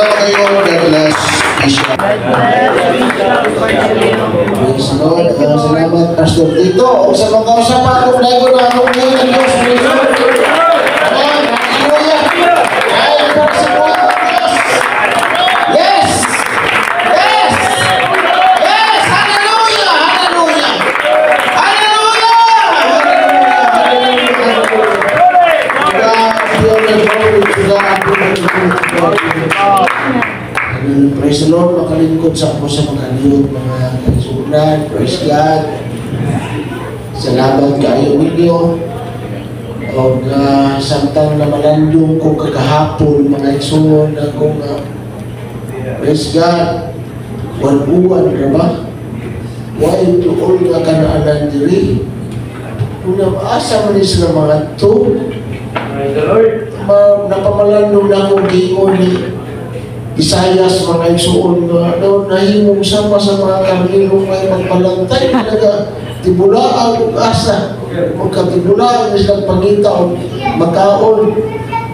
Salamat kayo. God bless. Bishop. Praise the Lord. Salamat, Pastor Tito. O sa mga usapan, kung lagi na akong ngayon ang Diyos. Praise the Lord. Amen. Hallelujah. Ay, para sa buhay ng Diyos. Yes! Yes! Yes! Hallelujah! Hallelujah! Hallelujah! Hallelujah! God be all the glory, to God be the glory, to God be the glory. Hallelujah. Praise the Lord, makalingkod sa ako sa makaliyot, mga kaisunan. Praise God. Salamat kaayo ninyo. O samtang namalandong ko kagahapon, mga igsoon, akong praise God, uwan-uwan ra ba? Why tuol nga kanaanan diri? Una, asa man ni sila mga to? Praise the Lord. Ma, napamalandong na akong giingon ni Isayas, mga igsuon, nga daw nahimong sama sa mga karnero ngay magpalantay, talaga tibulaag ug asa magkatibulaag ni silang pangita og makaon,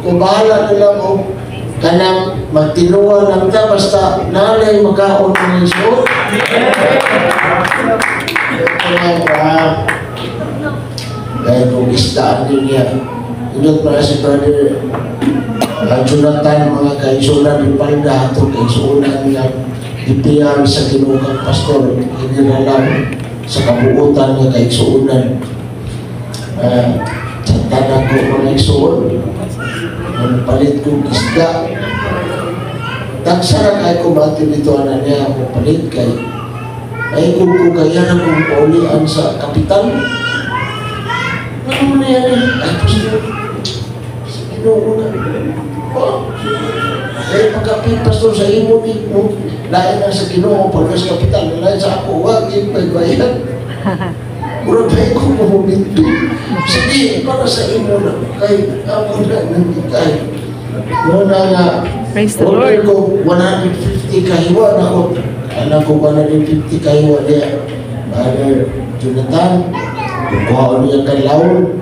kung bahala na lang og kanang magtinuwa lang ta, basta nalay makaon, mga igsuon. Kaya dahil kung isdaan din niya, indot pa si Brother Jonathan, mga kaigsunan ni Palda, ato kaigsunan nga DPR sa Ginoo kang pastor general sa kabuutan nga kaigsuonan. Sa tanan ko, mga igsuon, palit kong isda. Tagsa ra kay ko mati dito ana niya ako palit kay ay kung ko kaya na kong paulian sa kapital. Ano mo na yan eh? Ay, pastor, sa Ginoo na. Oh, eh, pagkapit, pastor, sa imo ni mo, lain na sa Ginoo, pagka sa kapital, lain sa ako, wag, yung bayan. Mura pa ko momento. Sige, para sa imo na. Kay, ako na, nangikay. No na nga, Praise the order Lord. Ko 150 kahiwa na ko. Anak ko 150 kahiwa niya. Brother Jonathan, kuha niya kanlawon.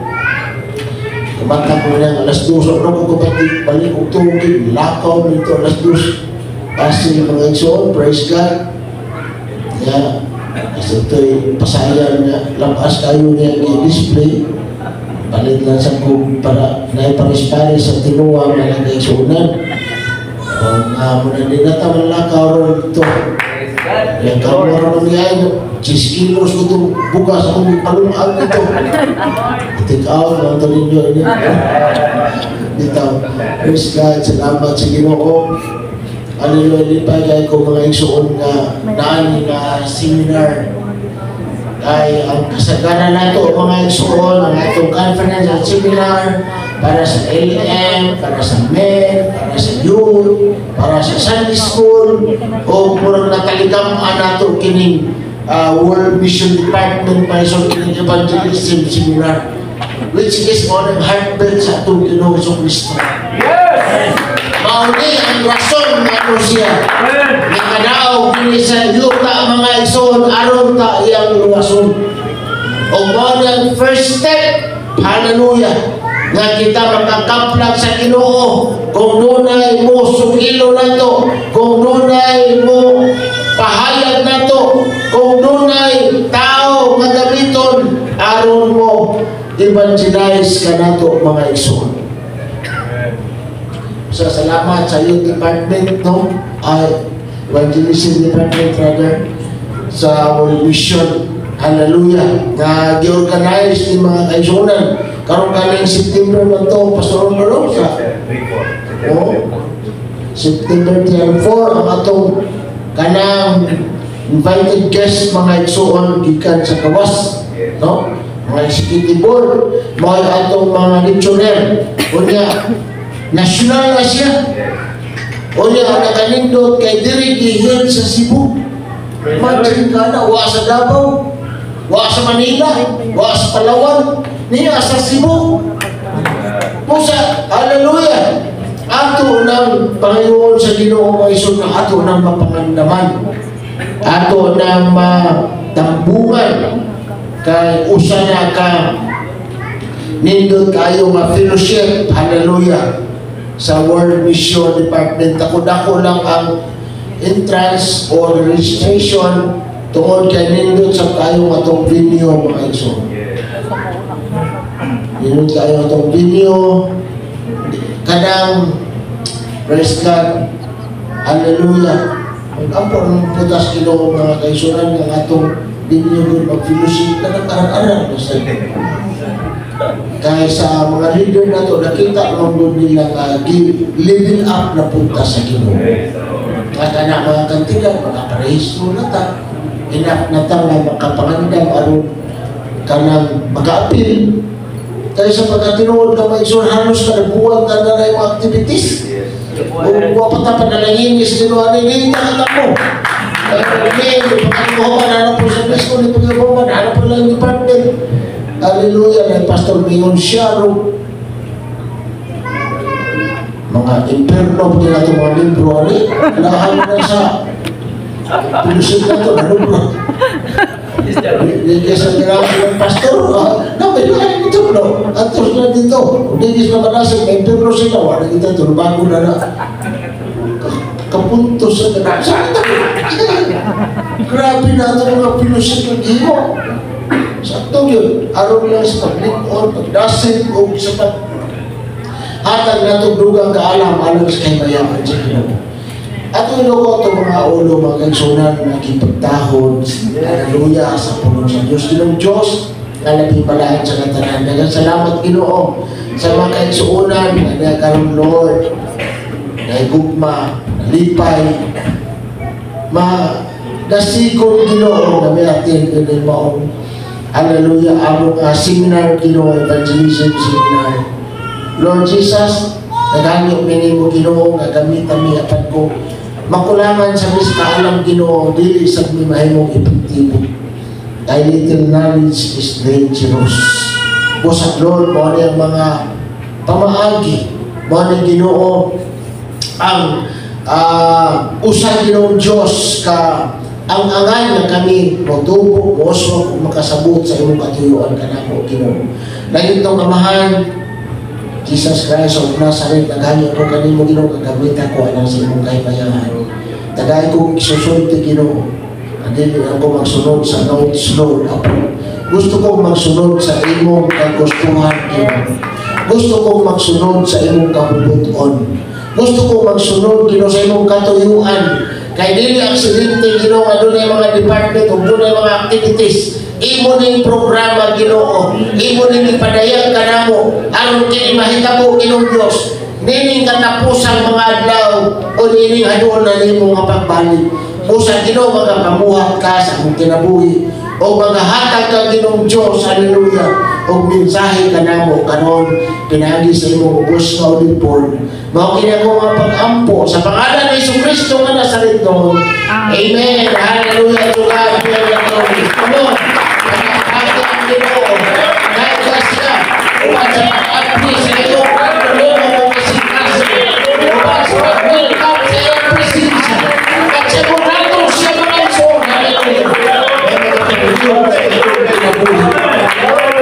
Kumanta ko niya alas 2. Ano ko kapatid, balik og tubig, lakaw nito alas 2. Kasi mga igsoon, praise God. Ya, kasi ito'y pasayan nga, labas kayo niya i-display. Palit lang sa kung para naiparis-paris sa tinuwa mga kaigsuonan. Nga mo na din na man lakaw ron ito. Yang kamu ron niya, 10 kilos ko itong bugas akong palungan nito. Take out lang ito ninyo. Ini. Dito. Praise God. Salamat sa Ginoo. Hallelujah. Lipay kay ko, mga igsuon, nga naani nga seminar ay ang kasagaran nato, mga igsuon, ang atong conference at seminar para sa LM, para sa men, para sa youth, para sa Sunday school, o murag nakaligam nato kining World Mission Department para sa kining evangelism seminar, which is mao ang heartbeat sa atong Ginoo Kristo. Yes! Mao ni ang rason nga ano siya nakadaog dinhi sa yuta, mga igsoon, aron ta iyang luwason. O mao ni ang first step, hallelujah, nga kita makakaplag sa Ginoo kung dunay mo sugilo nato, kung dunay mo pahayag nato, kung dunay tao nga gamiton aron mo evangelize kanato, mga igsoon. So salamat sa youth department, no? Ay, evangelism department rather, sa World Mission. Hallelujah. Nga gi-organize ni mga kaigsuonan. Karon kaning September man to, Pastor Romero, sa oh, September 3 and 4 ang atong kanang invited guest, mga igsuon, gikan sa gawas, no? Mga executive board mao atong mga lecturer. Unya national na siya. Unya ang nakanindot kay diri gihin sa Cebu. Imagine ka na, wa sa Davao, wa sa Manila, wa sa Palawan, niya sa Cebu. Pusa, hallelujah! Ato ng Panginoon sa Ginoo, mga igsoon, na ato ng mapangandaman. Ato ng matambungan kay usa na ka nindot kayo nga fellowship. Hallelujah. Sa World Mission Department. Ako dako lang ang entrance or registration tungod kay nindot sa kayo atong venue, mga igsoon. Nindot kayo atong venue. Kanang, praise God, hallelujah. Mag-ampo ng putas Ginoo, mga kaigsuonan, nga atong venue gud mag-fellowship ka ng arang-arang basta. Kaya sa mga leader na to, nakita naman gud nila nga level up na punta sa Ginoo. Nga kana mga kantigan, makaparehistro na ta. Enough na ta nga makapangandam aron kanang maka-apil. Kaya sa pagkatinuod nga mga igsoon, halos kada buwan na na yung mga activities. O wa pa ta panalanginis Ginoo ani ni ta mo. Amen. Pagkatuhoman, ano po sa school, pagkatuhoman, ano po lang department. Hallelujah, na Pastor Mingon siya, ro. Mga imperno po nila itong mga libro, ani. Lahat na sa pulisin na ito, ano bro? Hindi sa grabe ng pastor, ah, no, may lahat ito, no? Atos na dito. Hindi sa manasig, may imperno sila, wala kita, bago na na. Kapunto sa tanan. Grabe na ito mga pinusit ng Ginoo. Sakto yun. Aron lang sa paglikon, pagdasin, o sa pag hatag na itong dugang kaalam alang sa kahimayaan sa Ginoo. Ato iloko ito mga ulo, mga kaigsuonan, mga kipagtahod, hallelujah, sa pulong sa Diyos. Ginoong Diyos, nga labing balaan sa katanan. Daghang salamat, Ginoo, sa mga kaigsuonan nga nagkaroon, Lord, nahigugma, nalipay, ma nasikon, Ginoo, nga may atin din maong, hallelujah, among seminar, Ginoo, evangelism seminar. Lord Jesus, naghanyo mi nimo, Ginoo, nga gamitan mi apan ko makulangan sa mis kaalam, Ginoo, dili sa mi mahimong epektibo. Thy little knowledge is dangerous. Busag, Lord, mao ni ang mga pamaagi, mao ni, Ginoo, ang usa, Ginoong Diyos, ka ang angan nga kami motubo, mouswag ug makasabot sa imong katuyuan kanamo, Ginoo. Langitnong Amahan, Jesus Christ of Nazareth, naghanyo ko kanimo, Ginoo, kagamitan ko alang sa imong kahimayahan. Tagay ko isusulti, Ginoo. Dili ako magsunod sa notes, Lord. Apo. Gusto kong magsunod sa imong kagustuhan, Ginoo. Gusto kong magsunod sa imong kabubuton. Gusto kong magsunod, Ginoo, sa imong katuyuan. Kay dili aksidente, Ginoo, nga dunay mga department ug dunay mga activities. Imo ning programa, Ginoo. Imo ning ipadayag kanamo aron kini mahitabo, Ginoong Dios. Nining katapusan mga adlaw o nining hadoon na nimo nga pagbalik. Busa, Ginoo, magapamuhat ka sa among kinabuhi o magahatag ka, Ginoong Dios, hallelujah, og mensahe kanamo karon pinaagi sa imong ubos nga ulipon. Mao kini ako nga pag-ampo sa pangalan ni Hesus Kristo nga Nazaretnon. Amen. Hallelujah. To God be all the glory. Come on. Pagkakati ang Ginoo. Kahit ka siya, uban sa pag-abdi sa iyong pagdulong o kasing-kasing. Uban sa pag-welcome sa iyong presensya. At sigurado siya, mga igsoon. Hallelujah. Hallelujah.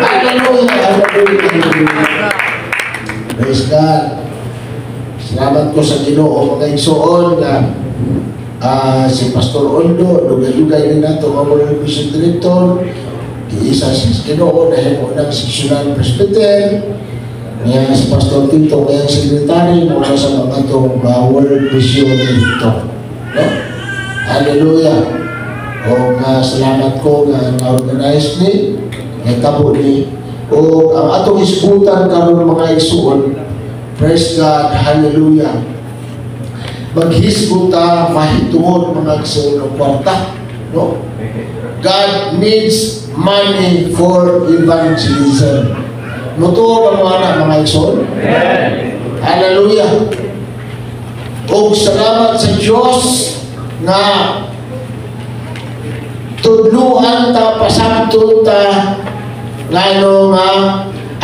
Hallelujah. Hallelujah. Praise God. Salamat ko sa Ginoo, mga igsoon, nga si Pastor Ondo, dugay-dugay din nato nga World Mission Director, giisa sa Ginoo nahimo ng sectional presbyter. Ngayon si Pastor Tito, ngayon secretary, muna sa mga itong World Mission Director. No? Hallelujah. O nga salamat ko nga na-organize ni, nahitabo ni, o ang atong hisgutan karon, mga igsuon, praise God, hallelujah. Maghisgot ta mahitungod, mga igsuon, ng kwarta, no? God needs money for evangelism. Mutuo ba mga anak, mga igsoon? Hallelujah. Og salamat sa Diyos nga tudluan ta, pasabton ta ngano nga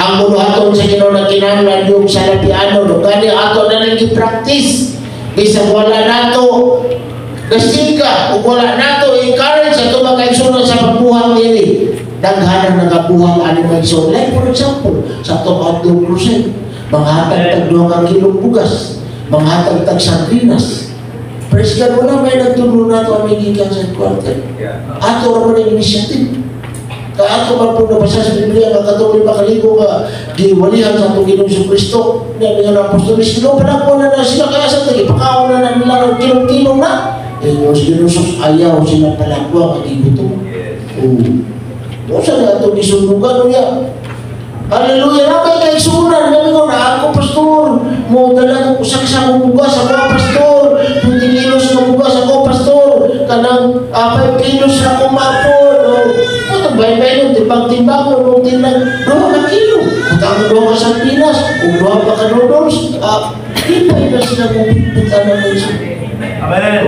ang buluhaton sa Ginoo na kinahanglan yung sa lapiano no gani ato na nang gi-practice bisag wala nato nasiga ug wala nato encourage sa atong mga kaigsuonan sa pagbuhat nini. Daghan ang nagabuhat ani, mga igsoon. Like for example, sa atong outdoor crusade. Manghatag tag 2 ka kilong bugas, manghatag tag sardinas. Praise God, wala may nagtudlo nato ang gikan sa headquarter. Ato ra man ang initiative. Kaya ato man po nabasa sa Biblia nga katong 5 ka libo nga giwalihan sa atong Ginoong Kristo na mga apostoles, "Ginoo, palakwan na na sila kaya sa ipakaon na na nila ng kilong-kilong na." Eh, yung Ginoong Jesus, ayaw sila palakwa nga gigutom. Oh. O sa na itong gisundugan niya. Hallelujah. Na may kaigsunan. Sabi ko na ako, pastor. Mo dala ko usa ka sakong bugas ako, pastor. 20 kilos nga bugas ako, pastor. Kanang 5 kilos na akong mapon. Oh. Ito, bay-bay nun, timbang-timbang mo, nung tinang 2 ka kilo. Kung ang 2 ka sardinas, kung 2 pa ka noodles, di pa na sila mong bitbitan ng mga. Amen.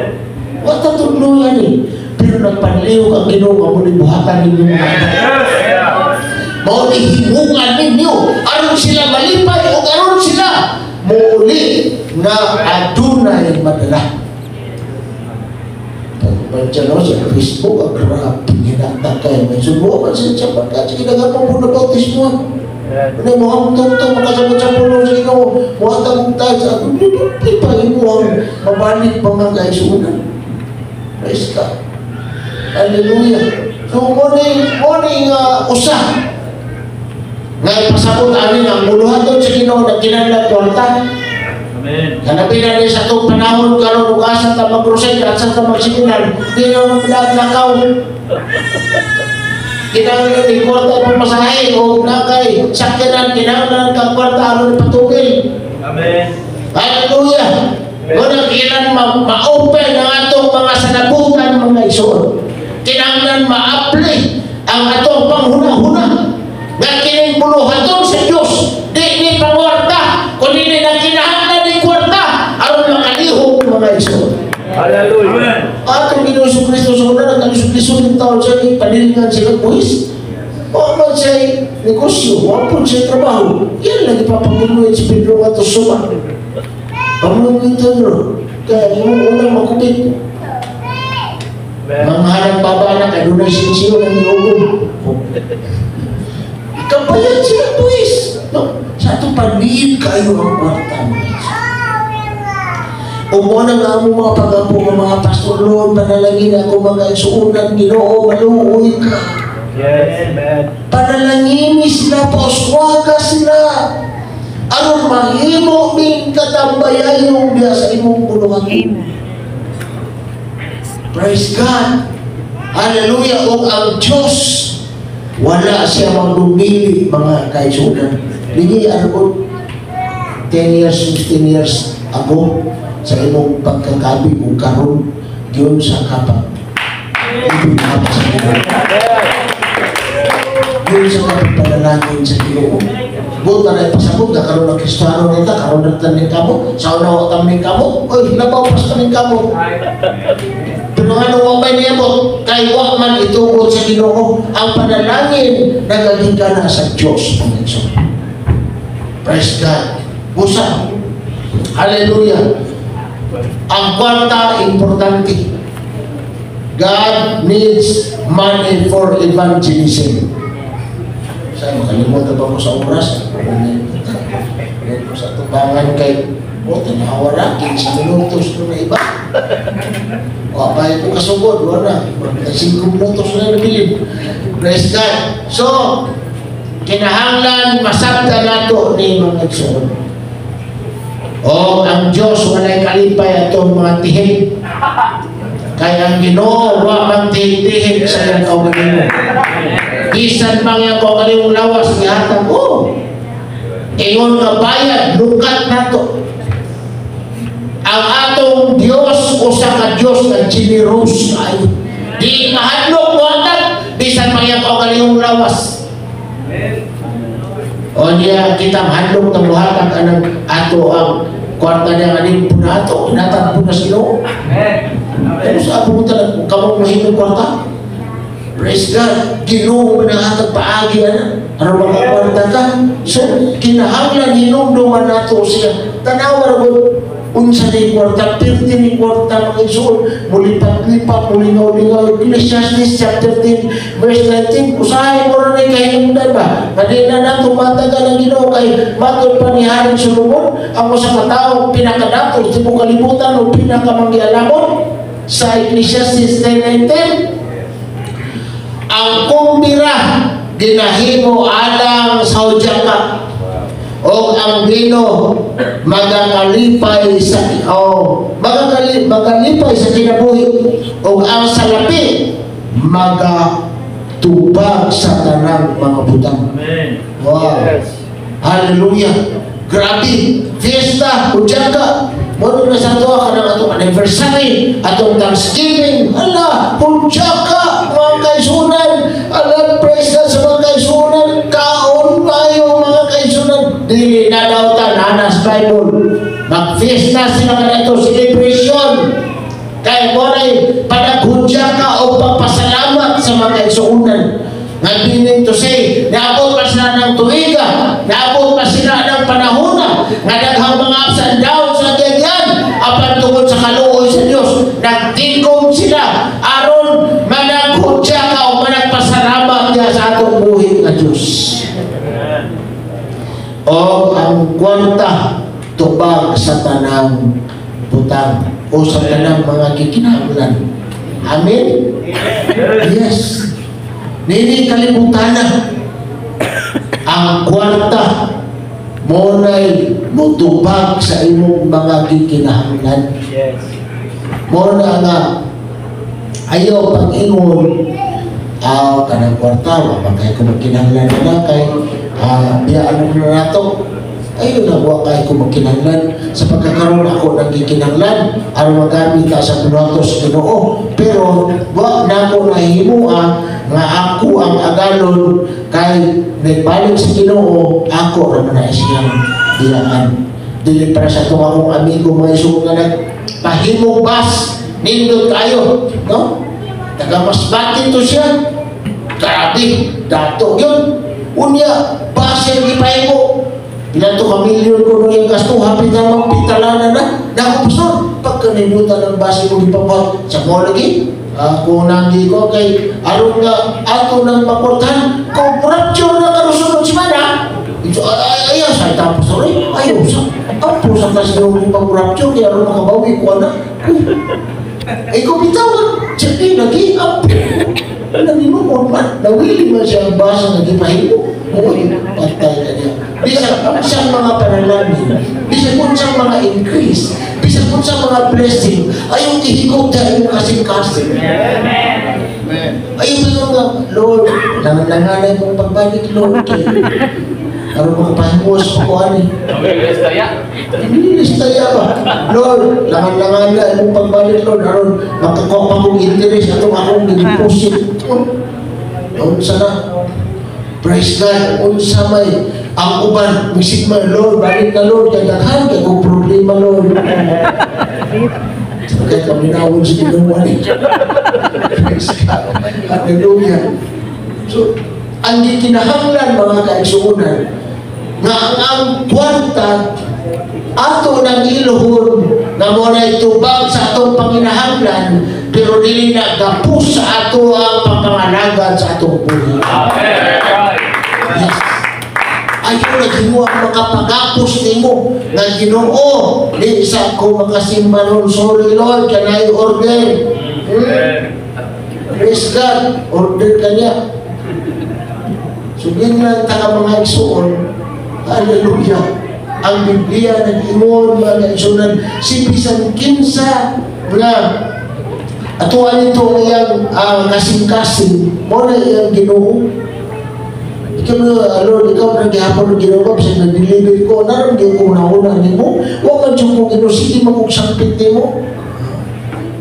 Wala tudlo yan eh. Pero nagpanlihok ang Ginoo nga muli buhatan ninyo mga anak. Mao ni himungan ninyo aron sila malipay o aron sila muuli nga adunay madala. Pagbantiyan no, sa Facebook, ang grabe hinaktak kayo. May subuan man siya siya pagka, sige na mo po na bautismo. Ano mo ang tungtong makasabot sa puno sa Ginoo, muhatag og tayo sa ako, di pa imo ang mabalik pa mga kaisunan. Praise God. Hallelujah. So, mo ni usa nga ipasabot ani ang buluhaton sa Ginoo na kinahanglan kwarta. Amen. Kanabi na ni sa atong panahon karon ug asa ta mag-crusade, asa ta mag-seminar, di na lakaw. Kinahanglan ni kwarta ng pasahe o nakay sakyanan, kinahanglan ka kwarta aron patugil. Amen. Hallelujah. Muna kinahanglan ma-open ang atong mga sanabutan, mga igsoon. Kinahanglan ma-apply ang atong panghuna-huna nga kining buluhaton sa Dios di ni pangwarta kundi ni na kinahanglan ni kwarta aron makalihok, mga igsoon. Hallelujah. Atong Ginoo Kristo sa una nagkalisod-lisod ng taon siya panilingan sila buwis. O man siya negosyo, wa po siya trabaho. Yan lagi papaguluhin si Pedro nga to suma. Pamuluhin Pedro. Kaya yung unang makupit. Mangharang baba na kay dunay sinsiyo ng niugom. Ikabayan sila buwis. No? Sa atong panliit kayo ang kwarta, mga igsoon. Umuha na nga mo mga pag-ampo ng mga pastor, Lord, panalangin ako mga igsuunan, Ginoo, maluoy ka. Yes, amen. Panalangini sila, pauswaga sila. Aron mahimo ning katambayayong diya sa imong buluhaton. Amen. Praise God. Hallelujah. O ang Diyos, wala siya magdumili, mga kaigsunan. Lingi, ano ko, 10 years, 15 years ago, sa imong pagkakabi ug karon yun sa kapag ibig pa sa Ginoo. Yun sa kapag panalangin sa Ginoo. Buta na ipasabot nga karon ang Kristiyano nita, karon na taning kamo, sa una wa taning kamo, oy, labaw pas taning kamo. Pero ano wa may niyabot, kay wa man itugot sa Ginoo, ang panalangin nagagikan na sa Diyos, mga igsoon. Praise God. Busa. Hallelujah. Ang kwarta, importante. God needs money for evangelism. Sa makalimutan ba ko sa oras? Ngayon ko sa tubangan kay o tanawa ra 15 minutos na iba. O apay ko kasugod, wala na. 5 minutos na nabilin. Praise God. So, kinahanglan masabta nato ni mga igsoon. O ang Diyos walay kalipay atong mga tihip. Kaya ang Ginoo wa man tihip sa iyang kaugalingon. Bisan mang iyang kaugalingong lawas gihatag oh. Ingon nga bayad lukat nato. Ang atong Dios usa ka Dios nga generous kaayo. Di mahadlok mohatag bisan mang iyang kaugalingong lawas. O niya kita mahadlok na muhatag anang ato ang kwarta niya nga po na ato, hinatag po na sa Ginoo. Pero sa abo mo talaga, kung kamo mahimong kwarta, praise God, Ginoo man ang hatag paagi ana. Ano mga kwarta ka? So, kinahanglan hinumduman nato siya. Tanawa ra gud. Unsa ni kwarta, pirti ni kwarta, mga igsoon, mulipat-lipat, mulingaw-lingaw. Ecclesiastes chapter 10 verse 19, usahay mo rin ay kahingdan ba? Nga di na nato matagal ang Ginoo kay matod pa ni Haring Solomon, ang usa ka tawo pinakadato sa tibuok kalibutan o pinakamanggialamon sa Ecclesiastes 10:19, ang kumbira ginahimo alang sa hudyaka o ang bino magakalipay sa oh, magalipay sa kinabuhi o ang salapi magatubag sa tanang mga butang. Amen. Wow. Yes. Hallelujah. Grabe, fiesta, hudyaka. Mo na sa ato kanang atong anniversary, atong Thanksgiving. Hala, hudyaka, mga kaigsuonan. Hala, praise God sa mga kaigsuonan. Kaon kayo, mga kaigsuonan. Dili na daw tananas Bible. Magfiesta sila kanito, celebration. Kaya mo na panaghudyaka o pagpasalamat sa mga kaigsuonan. Nga meaning to say, naabot pa sila ng tuiga, naabot pa sila ng panahona, nga daghang mga ups and downs sa ganyan, apan tungod sa kaluoy sa Dios, nagtikom sila aron managhudyaka o managpasalamat niya sa atong buhi nga Dios. Amen. O ang kwarta tubag sa tanang butang o sa tanang mga gikinahanglan. Amen? Yes. Yes. Nini kalibutan na. Ang kwarta mo na'y mutubag sa imong mga gikinahanglan. Mo na nga ayaw pag-ingon, kanang kwarta wa man kay ko magkinahanglan na kay biyaan mo na nato. Ayaw na, wa kay ko magkinahanglan sa pagkakaroon ako ng gikinahanglan aron magamit ta sa buhatos Ginoo, pero wa na ako nahimua nga ako ang agalon kay nagbalik sa Ginoo, ako ra man na siyang biyaan. Dili para sa itong akong amigo, mga igsoon, nga nagpahimong bus, nindot kayo, no? Taga Masbate to siya. Grabe, dato yun. Unya, bus yung ipahimo. Ilan to ka milyon ko nung yung gasto, hapit na magpitalanan na. Naku, pastor, pagka nindutan ng bus mo gipabuhat, sa mo lagi, ako nanggi ko kay aron nga ato nang maportahan, kung rapture na karusunod semana. Ito, ay, ay, sa tapos, sorry, ayaw sa, ampo sa kasi yung pang rapture, kaya aron makabawi ko na. Ay, kung bitawan, sige, lagi, ampo. Naninuon man, nawili man siya ang basa nga gipahimo. Uy, patay ka niya. Bisan unsang mga panalangin, bisan unsang mga increase, bisan unsang mga blessing, ayaw ihigop dahil mo kasing-kasing. Ayaw mo nga, "Lord, nanganganay mong pagbalik, Lord. Kay, aron makapahimuas pa ko ani." Nilista ya ba? "Lord, langan-langan na imong pagbalik, Lord, aron makakuha pa kong interest atong akong gideposit." Unsa na? Praise God, unsa may ang uban, misig man, "Lord, balik na, Lord, kay daghan kay kong problema, Lord." Kaya kaminawon sa Ginoo ni. Praise God. Hallelujah. So, ang gikinahanglan, mga kaigsuonan, nga ang kwarta ato nang iluhon nga mo na itubag sa atong panginahanglan, pero dili na gapos sa ato ang pagpangalagad sa atong buhi. Yes. Ayaw na Ginoo ang makapagapos nimo nga, "Ginoo, di sa ko makasimba ron. Sorry, Lord, can I order?" Praise God, order ka niya. So, yun lang ta ka, mga igsoon. Hallelujah. Ang Biblia nag-ingon, mga kaigsuonan, si bisan kinsa nga atuan nito ang iyang kasing-kasing, mo na iyang Ginoo. Ikaw na, "Lord, ikaw na gihapon ng Ginoo, sa nag-deliver ko, naroon gyud ko nauna nimo, wa man jud ko Ginoo, sige mo kong sampit nimo."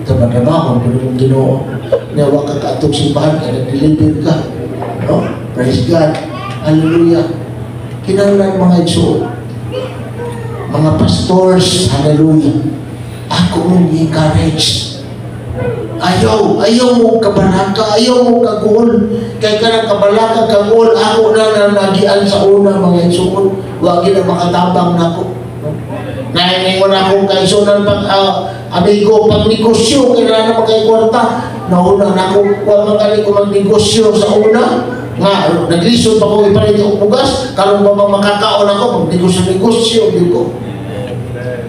Trabaho ko ng Ginoo. Nga wa ka kaatong simbahan kay nag-deliver ka. No? Praise God. Hallelujah. Kinahanglan, mga igsoon, mga pastors, hallelujah. Ako mong encourage. Ayaw, ayaw mo kabalaka, ayaw mo kaguol. Kay kanang kabalaka, kaguol, ako na na nagian sa una, mga igsoon. Wa na makatabang nako. No? Naingon akong kaisunan pag amigo pag negosyo, kailangan naman kay kwarta. Nauna na ako, wa man kani ko magnegosyo sa una nga naglisod pa ko ipalit og bugas karon ba makakaon ako magnegosyo-negosyo gyud ko.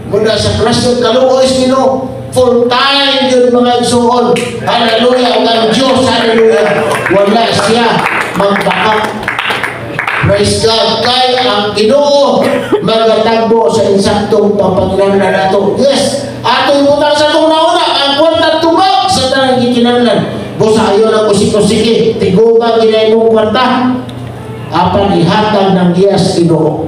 Muna sa klaseng kaluoy sa Ginoo, full time yun, mga igsuon. Hallelujah, ug ang Diyos, hallelujah, wala siya magbakak. Praise God. Kay ang Ginoo magatagbo sa insaktong papanginahanglan nato. Yes, ato ibutang sa atong nauna ang kwarta tubag sa tanang gikinahanglan. Busa ayo na kusik-kusiki, tiguma ginay mong kwarta. Apan ihatag ng giyas Ginoo.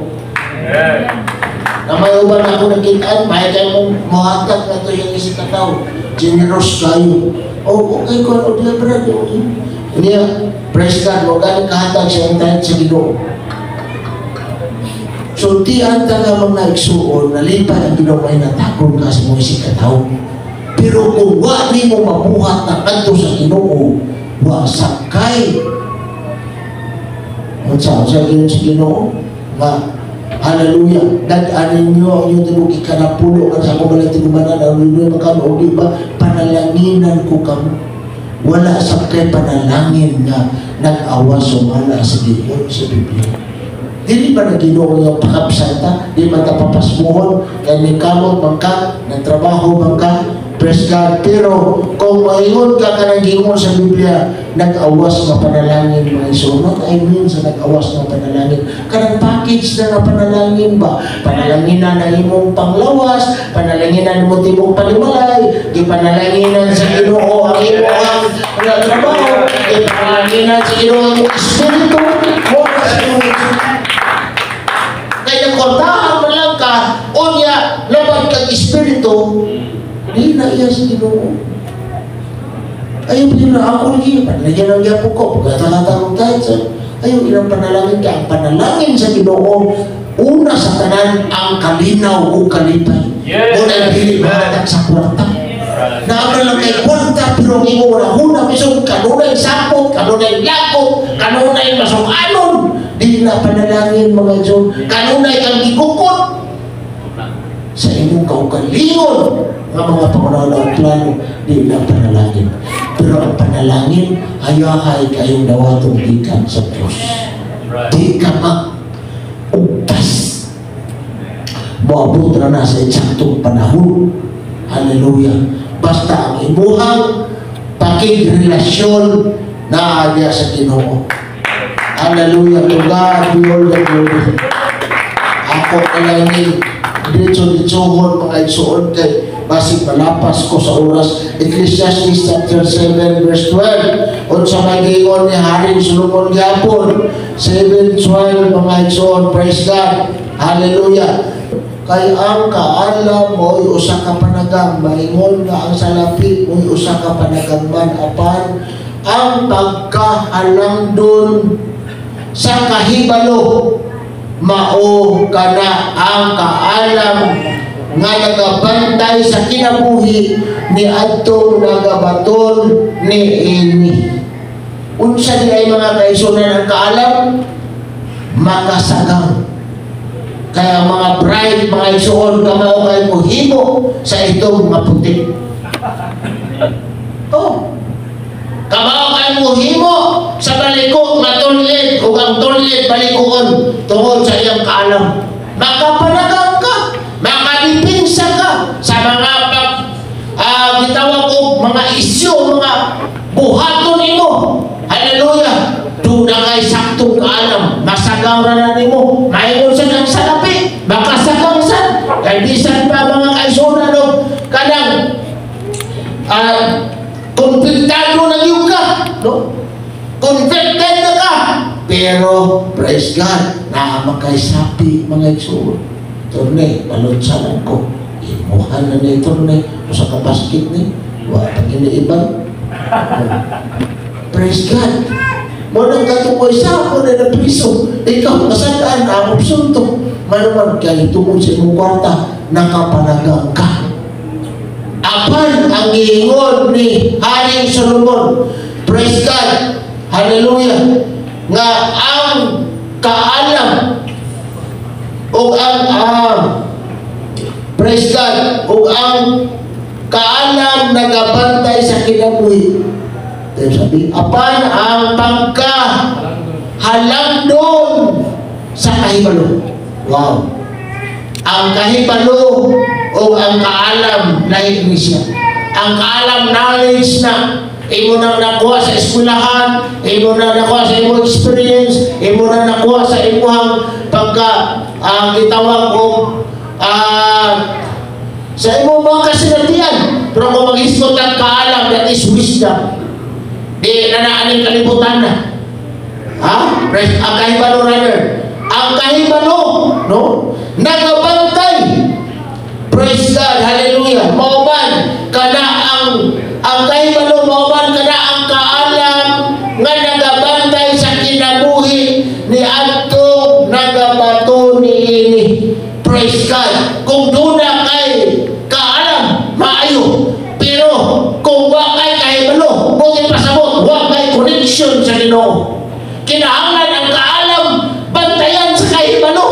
Na may uban ako nakitaan, may kay mong mohatag na to yung isang katao. Generous kayo. Oh, okay ko, o diya, brad, okay. Niya, praise God, wag galing kahatag siya ang tayo sa Ginoo. So, di anta nga mga igsuon, nalipay ang Ginoo may natakon ka sa mga isig katao. Pero kung wa nimo mabuhat na kadto sa Ginoo, wa sakay. Unsa unsa giyon sa Ginoo? Nga hallelujah, dad-an ninyo ang inyong tibok ikanapulo kan sa akong balay tigumanan, ang inyo makano o di ba panalanginan ko kamo. Wala sa kay panalangin nga nag-awas sumala sa Ginoo sa Biblia. Dili ba na Ginoo nga pakabsanta, di man ta papasmuhon, kay ni kamot man ka, nagtrabaho man ka, praise God. Pero kung maingon ka kanang giingon sa Biblia, nag-awas nga panalangin, mga igsoon. What I mean sa nag-awas nga panalangin? Kanang package na nga panalangin ba? Panalanginan ang imong panglawas, panalanginan mo tibok panimalay, gipanalanginan sa Ginoo ang imong ang trabaho, gipanalanginan sa Ginoo ang imong espiritu, mo na sa imong. Kaya nagkortahan man lang ka, unya, labad kag espiritu, di na iya sa Ginoo. Ayaw pa na ako lagi, panalangin ang gyapon ko, pagkatang tayo sa, ayaw ilang panalangin ka, ang panalangin sa Ginoo, una sa tanan, ang kalinaw o kalipay. Una dili mahatag sa kwarta. Naama lang kay kwarta, pero ang imong una-una, bisog kanunay sapot, kanunay lakot, kanunay masukanon, di na panalangin, mga igsoon, kanunay kang gikukot sa imong kaugalingon nga mga pangunawa at plano, di na panalangin. Pero ang panalangin, hayahay kayong dawatong gikan sa Diyos. Di ka mag-ugtas. Moabot na na sa eksaktong panahon. Hallelujah. Basta ang imuhang pakigrelasyon na adya sa Ginoo. Hallelujah. To God be all the glory. Ako na lang ni diretso-diretsohon, mga igsuon, kay basig malapas ko sa oras. Ecclesiastes chapter 7 verse 12. Unsa may giingon ni Haring Solomon gyapon? 7:12, mga igsuon. Praise God. Hallelujah. Kay ang kaalam mo'y usa ka panagang, maingon nga ang salapi mo'y usa ka panagang man, apan ang pagkahalangdon sa kahibalo mao kana ang kaalam nga nagabantay sa kinabuhi ni adtong nagabaton ni ini. Unsa di ay, mga kaisunan, ang kaalam? Makasagang. Kaya mga bride, mga isuon, kamao kay mohimo sa itong mga puti. Oh. Kamao kay mohimo sa baliko nga toilet ug ang toilet balikoon tungod sa iyang kaalam. Makapanagang ka, makadipinsa ka sa mga pag gitawag og mga isyu, mga buhaton nimo. Hallelujah. Doon na kay saktong kaalam, masagaw ra na nimo, maingon sa kang salapi, makasagang sad, kay bisan pa, mga kaisunan, og kanang konfliktado na gyud ka, no? Convicted na ka. Pero, praise God, naa kay sapi, mga igsoon. Torne, palutsanan ko. Imuhan na ni torne, usa ka basket ni, wa pag iniibang. Praise God. Mo nang katong ko isa ko na napriso. Ikaw kasadaan ako sunto. Manuman kay tungod sa imong kwarta nakapanagang ka. Apan ang giingon ni Haring Solomon, praise God, hallelujah, nga ang kaalam o ang Praise God. Ug ang kaalam nagabantay sa kinabuhi. Tayo sabi, apan ang pagka halangdon sa kahibalo. Wow. Ang kahibalo o ang kaalam, lahi ni siya. Ang kaalam, knowledge na imo nang nakuha sa eskwelahan, imo nang nakuha sa imong experience, imo nang nakuha sa imong pagka ang gitawag og sa imong mga kasinatian. Pero kung mag-isgot ang kaalam, that is wisdom. Di na naaning kalibutan na. Ha? Praise, ang kahibalo rather. Ang kahibalo, no? Nagabantay. Praise God, hallelujah. Mao man kana ang kahibalo, mao man kana ang kaalam nga nagabantay sa kinabuhi ni adtong nagabato niini. Praise God. Kung duna kay kaalam, maayo. Pero kung wa kay kahibalo, buti pasabot, wa kay connection sa Ginoo. Kinahanglan ang kaalam bantayan sa kahibalo.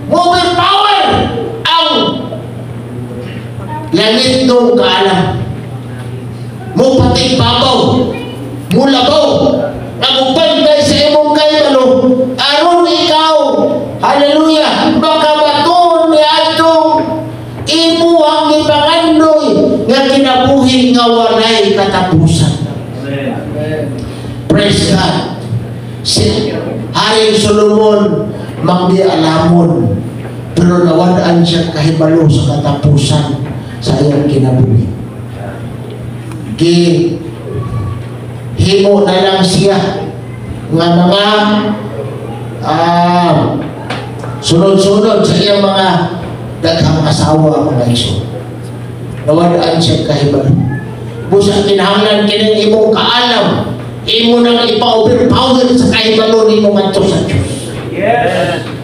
Overpower ang langit ng kaalam. Mo pati babaw, mo labaw, ang ubantay sa imong kahibalo, aron ikaw, hallelujah, makabaton ni atong imo ang gipangandoy nga kinabuhi nga walay katapusan. Amen. Praise God. Si Haring Solomon mangdi alamon, pero nawad-an siya kahibalo sa katapusan sa iyang kinabuhi. Gi himo na lang siya nga mga sunod-sunod sa iyang mga daghang asawa, mga igsoon. Nawad-an siya kahibalo. Busa kinahanglan kining imong kaalam, imo nang ipa-overpower sa kahibalo nimo ngadto sa Dios.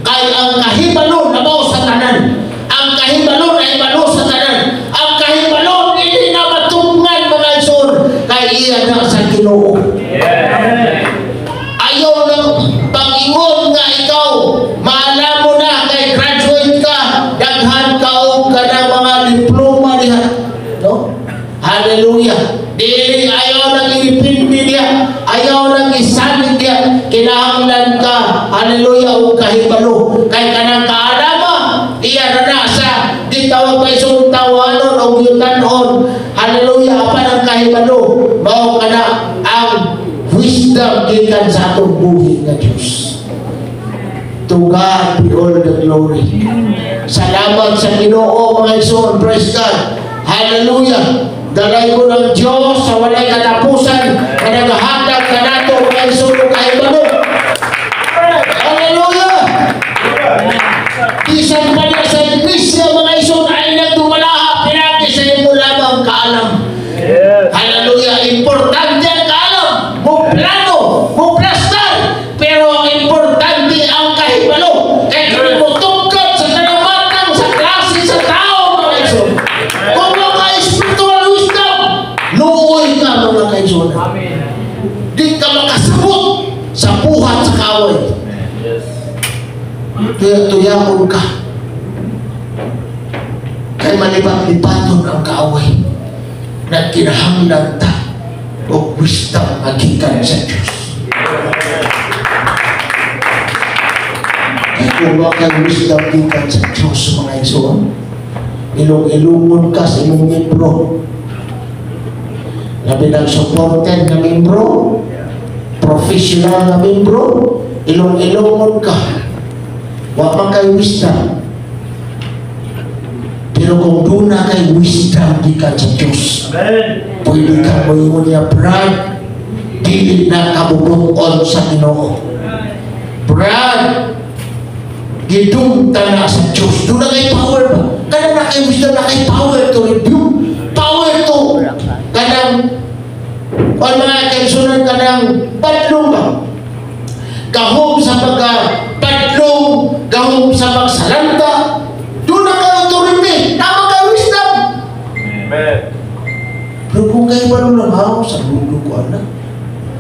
Kay ang kahibalo labaw sa tanan. Ang kahibalo nahibalo sa tanan. Ang kahibalo hindi na matungan, mga igsoon, kay iya na sa Ginoo. Ayaw ng pag-ingon nga ikaw maalam mo na kay graduate ka, daghan ka og kanang mga diploma diha, no? Hallelujah. Dili, ayaw nang idepende diha, ayaw nang isalig diha. Kinahanglan ka, hallelujah, og kahibalo, kay kanang kaalama iya na na sa gitawag pa isong tawanon o yutanon. Hallelujah. Apan ang kahibalo, mao kana ang wisdom gikan sa atong buhi nga Dios. To God be all the glory. Salamat sa Ginoo, mga igsoon. Praise God. Hallelujah. Dalay ko ng Diyos sa walay katapusan na naghahatag kanato, mga igsoon, og kahibalo. Hallelujah. Bisan pa niya sa iglesia, mga igsoon, ay nagdumalaha pinagi sa imo lamang kaalam. Hallelujah. Importante ang kaalam. Mo plano, mo plastar. Pero ang importante ang kahibalo. Kaya kung mo tungkod sa tanang matang sa klase sa tao, mga igsoon. Kung wala ka spiritual wisdom, luoy ka, mga kaigsoon. Amen. Di ka makasabot sa buhat sa kaaway. Kaya tuyakon ka. Kay malibat-libaton ang kaaway. Nagkinahanglan ta og wisdom nga gikan sa Diyos. Kay kung wa kay wisdom gikan sa Diyos, mga igsoon, ilong-ilungon ka sa imong membro. Labi ng supported na membro, professional na membro, ilong-ilungon ka. Wa man kay wisdom. Pero kung duna kay wisdom gikan sa Diyos, Amen. pwede ka moingon niya, "Brad, dili na kabubuton sa Ginoo. Brad, gidumta na sa Diyos." Duna kay power ba? Kana na kay wisdom na kay power to rebuke, power to kanang o mga kaigsunan, kanang padlong ba? Gahom sa pagka padlong, gahom sa pagsalanta. Duna kay authority, tama kay wisdom. Amen. Pero kung kayo ba lang, ha, saludo ko anak.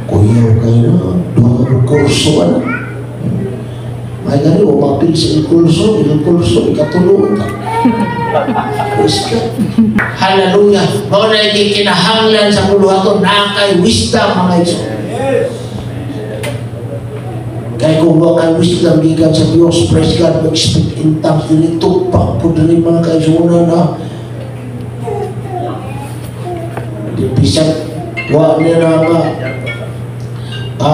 Kuyaw kayo na, duha ka kurso anak. May gani o mapil sa ilkulso, ilkulso, ikatulo ta. Praise God. Hallelujah. Mao na kinahanglan sa buluhaton na kay wisdom, mga igsoon. Kaya kung wa kay wisdom gikan sa Dios, praise God, mag-speak in tongues dili tupak po dili, mga kaigsuonan na. Di bisan wa niya na ma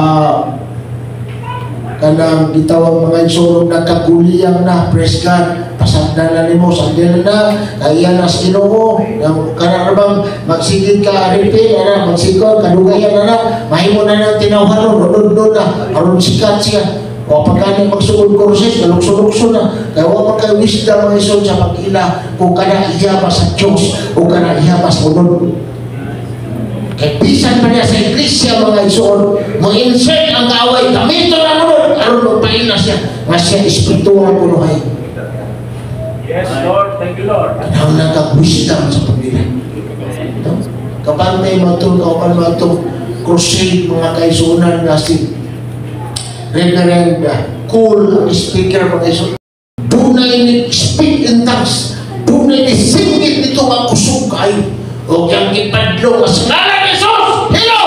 kanang gitawag, mga igsoon, nagkaguliyang na, praise God, pasagdan na nimo, sagdan na kaya na sa Ginoo nang kana bang magsigig ka refill ana, magsigol kadugayan na na mahimo na nang tinawhanon, unod na aron sikat siya. O pagkani magsugod courses, nalukso-lukso na. Kaya wa man kay wisdom, mga igsoon, sa pag-ila kung kana iya ba sa Diyos o kana iya ba sa unod. Kay bisan pa niya sa iglesia, mga igsoon, mo-insert ang kaaway, gamito na unod, aron magpail na siya, nga siya espiritual kunuhay. Yes, Lord. Thank you, Lord. Kinahanglan kag wisdom sa pagila. No? Kabantay mo itong kauban mo itong crusade, mga kaigsuonan, nga si Reverend Cool ang speaker, mga igsoon. Dunay ni speak in tongues. Dunay ni singgit nito nga kusog kayo. O kang gipadlong nga sa ngalan ni Jesus, hello!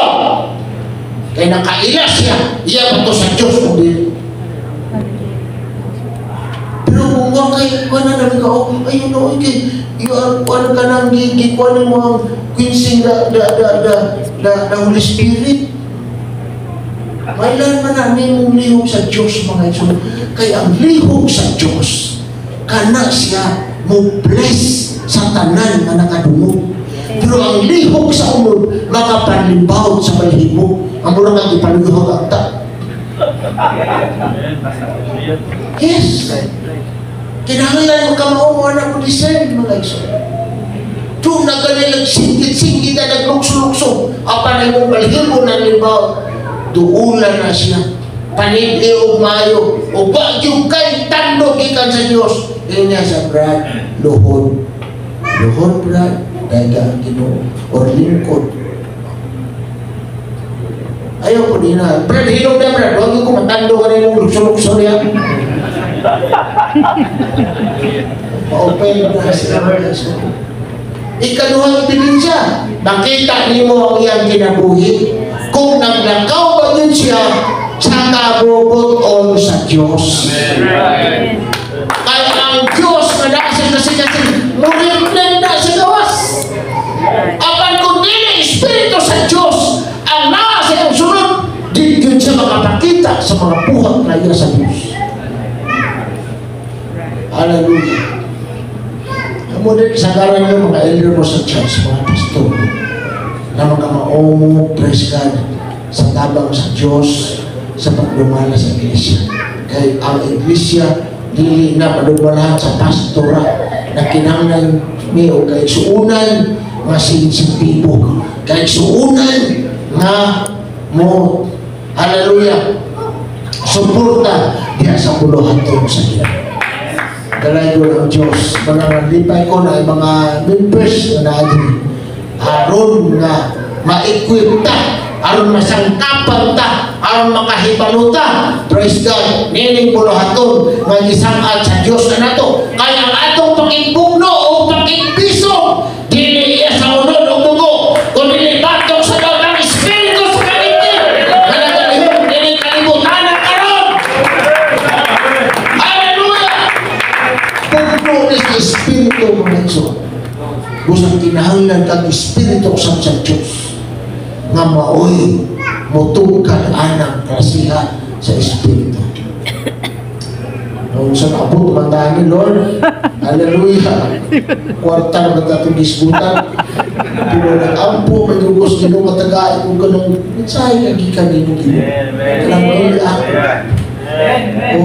Kay nakaila siya, iya ba to sa Diyos kung dili? Pero kung wa kay kuan na namin ka, oh, ayun no, okay, you are kuan ka nang gikuan mo ang quenching the Holy Spirit. Mailan man na nimong lihok sa Diyos, mga igsoon. Kay ang lihok sa Diyos, kana siya mo bless sa tanan nga nakadungog. Pero ang lihok sa unod, makapanlimbaw sa balhibo. Ang mura kang ipalihok ang ta. Yes. Kinahanglan mo ka mao na mo discern, mga igsoon. Doon na ganyan nagsingit-singit na naglukso-lukso. Apan ay mong balhibo ng limbaw. Duulan na siya. Panibli og maayo. O bagyo kay tando gikan sa Diyos. Yun niya sa Brad, luhod. Luhod, Brad, dahil ka ang Ginoo. Or lingkod. Ayaw ko din na. "Brad, hilom na, Brad. Huwag ko matando ka rin yung lukso-lukso niya." Ma-open na sila, mga igsoon. Ikaduhang ebidensya, makita nimo ang iyang kinabuhi. Kung naglakaw ba yun siya sa kabubuton sa Diyos. Kaya ang Diyos na naa sa kasing-kasing, murimnen na sa gawas. Apan kung dili Espiritu sa Diyos ang naa sa iyang sunod, di yun siya makapakita sa mga buhat na iya sa Diyos. Hallelujah. Amo din kasagaran yung mga elder mo sa church, mga pastor, na mga maomo, praise God, sa tabang sa Diyos, sa pagdumala sa iglesia. Kay ang iglesia, dili na madumalahan sa pastora na kinahanglan ni o kay suunan nga sensitibo. Kay suunan nga mo, hallelujah, suporta diya sa buluhaton sa Ginoo. Dalay ko ng Diyos. Mga lipay ko na mga members na naadri. Aron nga ma-equip ta, aron masangkapan ta, aron makahibalo ta. Praise God. Nining buluhaton nga gisang-at sa Diyos na nato. Kaya ang atong pakigbugno o pakigbiso, dili iya sa unod o dugo, kundi batok sa daotang Espiritu sa kalinti. Nga nagalihok nining kalibutan na karon. Hallelujah! Pugno ni sa Espiritu, mga igsoon. Busang kinahanglan kang Espiritu sa Diyos nga maoy mutungkad anang klasiha sa Espiritu. Nung sa naabot man tayo ni Lord, hallelujah, kwarta naman itong gisgutan. Pero nag-ampo, may gugos Ginoo matagay kung kanong mensahe nga gikan nimo, Ginoo. Kanang mauli ako. O,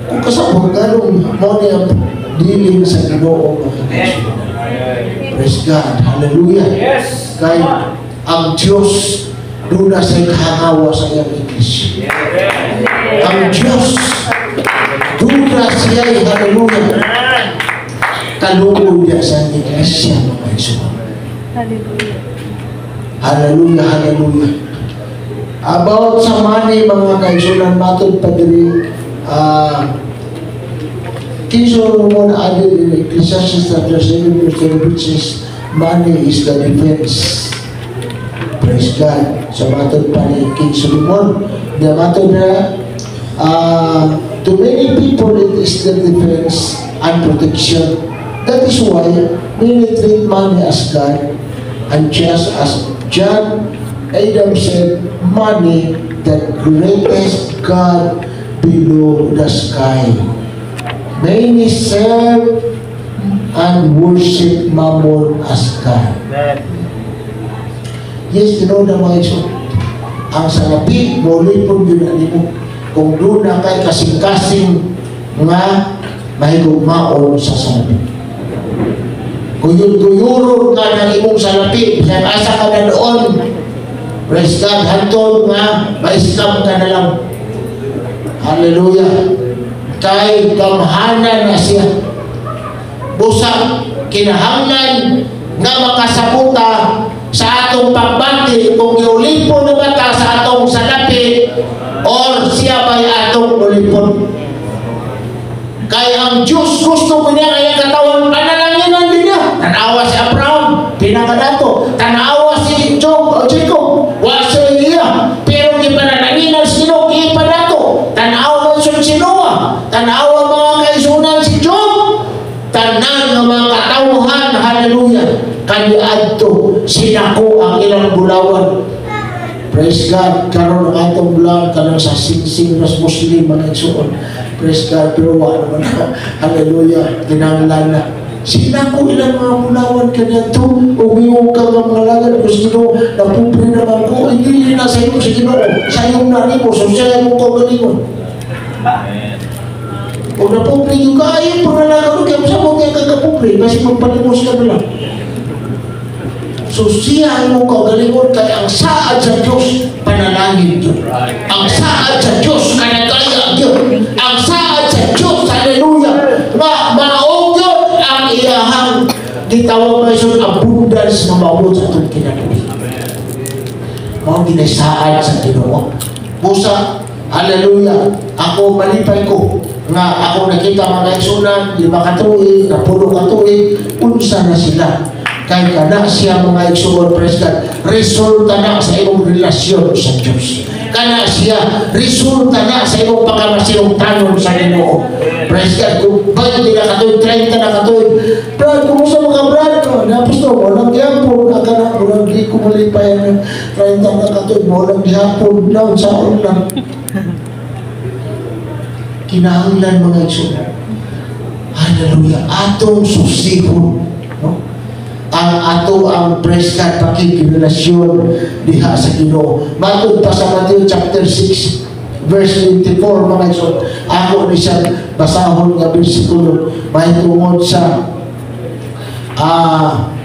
kung kasabot, ganong mao ni ang dealing sa Ginoo, mga kaigsuonan. Praise God. Hallelujah. Yes. Kay ang Diyos doon na sa kahangawa sa iyang iglesia. Ang Diyos doon na siya, hallelujah, kaluoy niya sa iglesia, mga igsoon. Hallelujah. Hallelujah, hallelujah. About sa money, mga kaigsuonan, matod pa diri, King Solomon added in Ecclesiastes chapter 7 verse 10, which is money is the defense. Praise God. So matod pa ni King Solomon, the matod na to many people it is the defense and protection. That is why many treat money as God, and just as John Adams said, "Money, the greatest God below the sky." Many serve and worship Mammon as God. Amen. Yes, tinuod na, mga igsoon. Ang salapi, molipon yun na nimo. Kung duna kay kasing-kasing nga mahigugmaon sa salapi. Kuyod-kuyuron ka ng imong salapi, bisan asa ka na doon. Praise God, hantod nga, ma-scam ka na lang. Hallelujah. Kay gamhanan na siya. Busa, kinahanglan nga makasabuta sa atong pagbati kung giulipon na ba ta sa atong salapi or siya ba'y atong ulipon. Kay ang Diyos gusto ko niya kaya katawan panalanginan din niya. Tanawa si Abraham, pinakadato. Tanawa si Job, o Jacob, wa sa iya. Pero gipanalanginan si Ginoo, ipadato. Tanawa si Noah, tanawa, mga kaigsuonan, si Job. Tanan nga mga katawhan, hallelujah, kaniadto sinako ang ilang bulawan. Praise God, karon ang atong bulawan kanang sa singsing mas Muslim, mga igsoon. Praise God, pero wa naman na. Hallelujah, kinahanglan na. Sinako ilang mga bulawan kaniadto, ug miingon ka nga mga lagad ko sa Ginoo, napobre naman ko, hindi na sa iyo sa Ginoo, sa iyong nani mo, so siya imong kaugalingon. Amen. Kung napobre yung ka, ay, pangalagad ko, kaya sa mo kaya kakapobre, kasi magpalimos ka na lang. So siya imong kaugalingon kay ang saad sa Diyos, panalangin yun. Ang saad sa Diyos, kanagaya yun. Ang saad sa Diyos, hallelujah, ma maog yun ang iyahang gitawag ba yun, abundance nga maabot sa atong kinabuhi. Mao ginasaad sa Ginoo. Busa, hallelujah, ako malipay ko nga ako nakita mga kaigsuonan, 5 ka tuig, 10 ka tuig, unsa na sila. Kay kana siya, mga igsuon, praise God, resulta na sa imong relasyon sa Diyos. Kana siya, resulta na sa imong pagkamasinungtanon sa Ginoo. Praise God, kung 20 na katuig, 30 na katuig, "Brad, kumusta mga brad?" "Oh, na pastor, walang gihapon, akala, walang di ko malipay ang 30 na katuig, walang gihapon, na saon lang." Kinahanglan, mga igsoon. Hallelujah. Atong susihon. No? Ang ato ang, praise God, pakikirelasyon diha sa Ginoo. Matod pa sa Matthew chapter 6 verse 24, mga igsoon. Ako ni siya basahon nga bersikulo mahitungod sa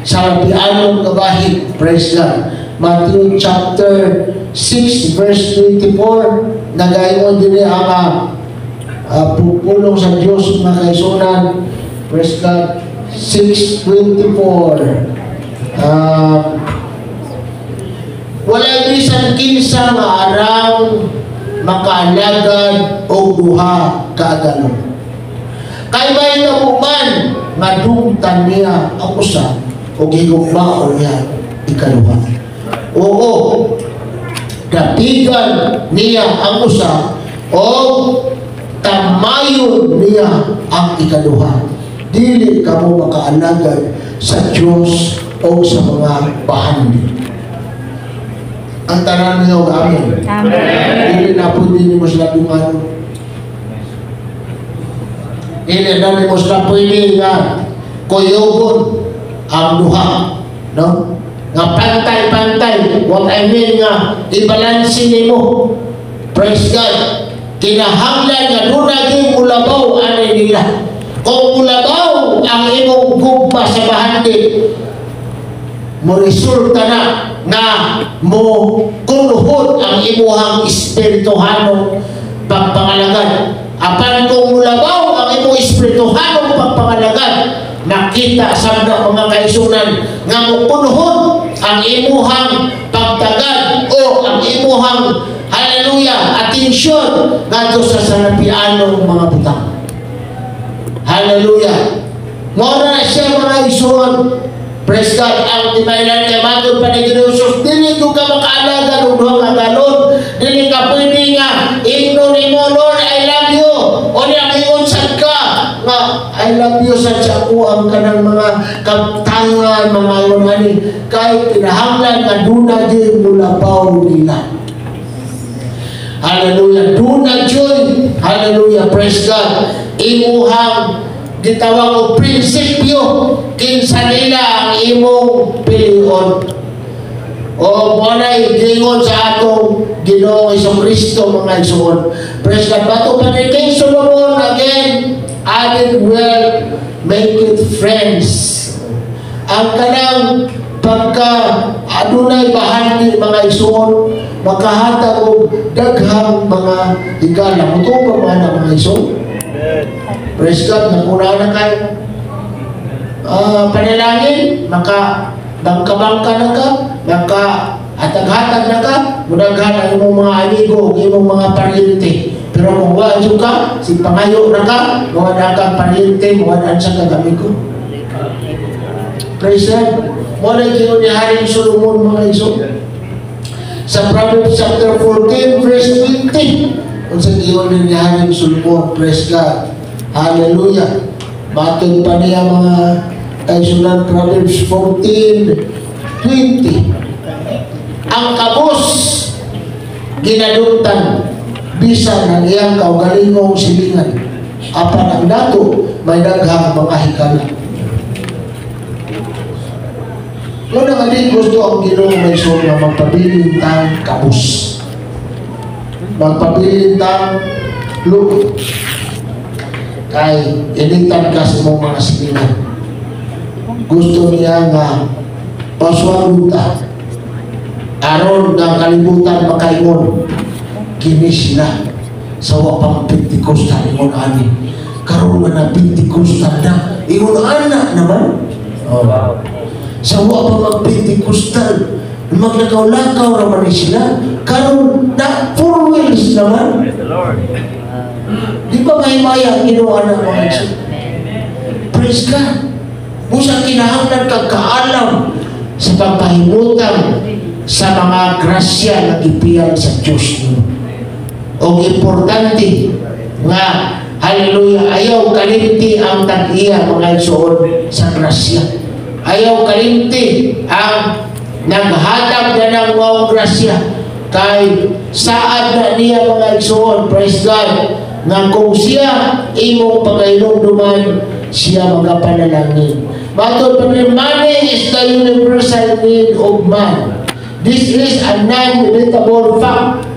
salapianon nga bahin. Praise God. Matthew chapter 6 verse 24, nagaingon dinhi ang pulong sa Diyos, mga kaigsuonan. Praise God. 6:24. Walay bisan kinsa nga arang makaalagad og duha ka agalon. Kay mahitabo man nga dungtan niya ang usa o gigugmaon niya ikaduha. Oo, dapigan niya ang usa o tamayon niya ang ikaduha. Dili kamo makaalagad sa Diyos o sa mga bahandi. Ang tanan niyo, amen. Amen. Dili na pwede nimo sila dungan. Dili na nimo sila pwede nga kuyugon ang duha. No? Nga pantay-pantay. What I mean nga, ibalansin nimo. Praise God. Kinahanglan nga duna gyud mulabaw ani nila. Kung mulabaw ang imong gugma sa bahandi, mo resulta na nga mo kunhod ang imuhang espirituhanong pagpangalagad. Apan kung mulabaw ang imong espirituhanong pagpangalagad, makita sa mga kaigsuonan nga mo kunhod ang imuhang pagtagad o ang imuhang, hallelujah, atensyon ngadto sa sanapianong mga butang. Hallelujah. Mao na siya, mga igsoon. Praise God. Ang timaylan kay matod pa ni Ginoo Jesus, dili ko ka makaalaga og duha ka galon. Dili ka pwede nga ingnon nimo, "Lord, I love you." O niya ingon sad ka nga "I love you" sad sa ako ang kanang mga kaptangan, mga ingon ani, kay kinahanglan nga duna gyud mulabaw nila. Hallelujah. Duna joy. Hallelujah. Praise God. Imuhang gitawag og prinsipyo, kinsa nila ang imong pilion. O mo na giingon sa atong Ginoong Kristo, mga igsoon. Praise God. Bato pa ni King Solomon again, added wealth maketh friends. Ang kanang pagka adunay bahandi, mga igsoon, makahatag og daghang mga higala. Mutuo ba man ang mga igsoon? Praise God, naguna na kayo. Panalangin, maka bangka-bangka na ka, maka hatag-hatag na ka, mudaghan ang imong mga amigo, ug imong mga paryente. Pero kung wa jud ka, si pangayo na ka, mawala kang paryente, mawala sa kag amigo. Praise God. Mo na giingon ni Haring Solomon, mga igsoon. Sa Proverbs chapter 14 verse 20. Unsa giingon ni Haring Solomon? Praise God. Hallelujah. Matod pa niya, mga kaigsuonan, Proverbs 14:20. Ang kabus ginadumtan bisan ang iyang kaugalingong silingan. Apan ang dato may daghang mga higala. Muna nga di gusto ang Ginoo may so nga magpabilin tang kabus. Magpabilin tang luoy. Kay initan ka sa imong mga silingan. Gusto niya nga paswagon ta. Aron nga kalibutan makaingon, kini sila sa wa pang Pentecostal ingon ani. Karon nga na Pentecostal na, ingon ana naman. Oh. Sa wa pa mag Pentecostal, maglakaw-lakaw naman ni sila. Karon na four wheels naman. Praise the Lord. Di ba mahimaya ang Ginoo na, mga igsoon? Praise God. Busa kinahanglan kag kaalam sa pagpahimutang sa mga grasya nga gipian sa Diyos nimo. Og importante nga, hallelujah, ayaw kalimti ang tag-iya, mga igsoon, sa grasya. Ayaw kalimti ang naghatag na ng maong grasya kay saad na niya, mga igsoon, praise God, nga kung siya imong pagkahinumduman, siya magapanalangin. Matod pa ni, money is the universal need of man. This is a non-debatable fact.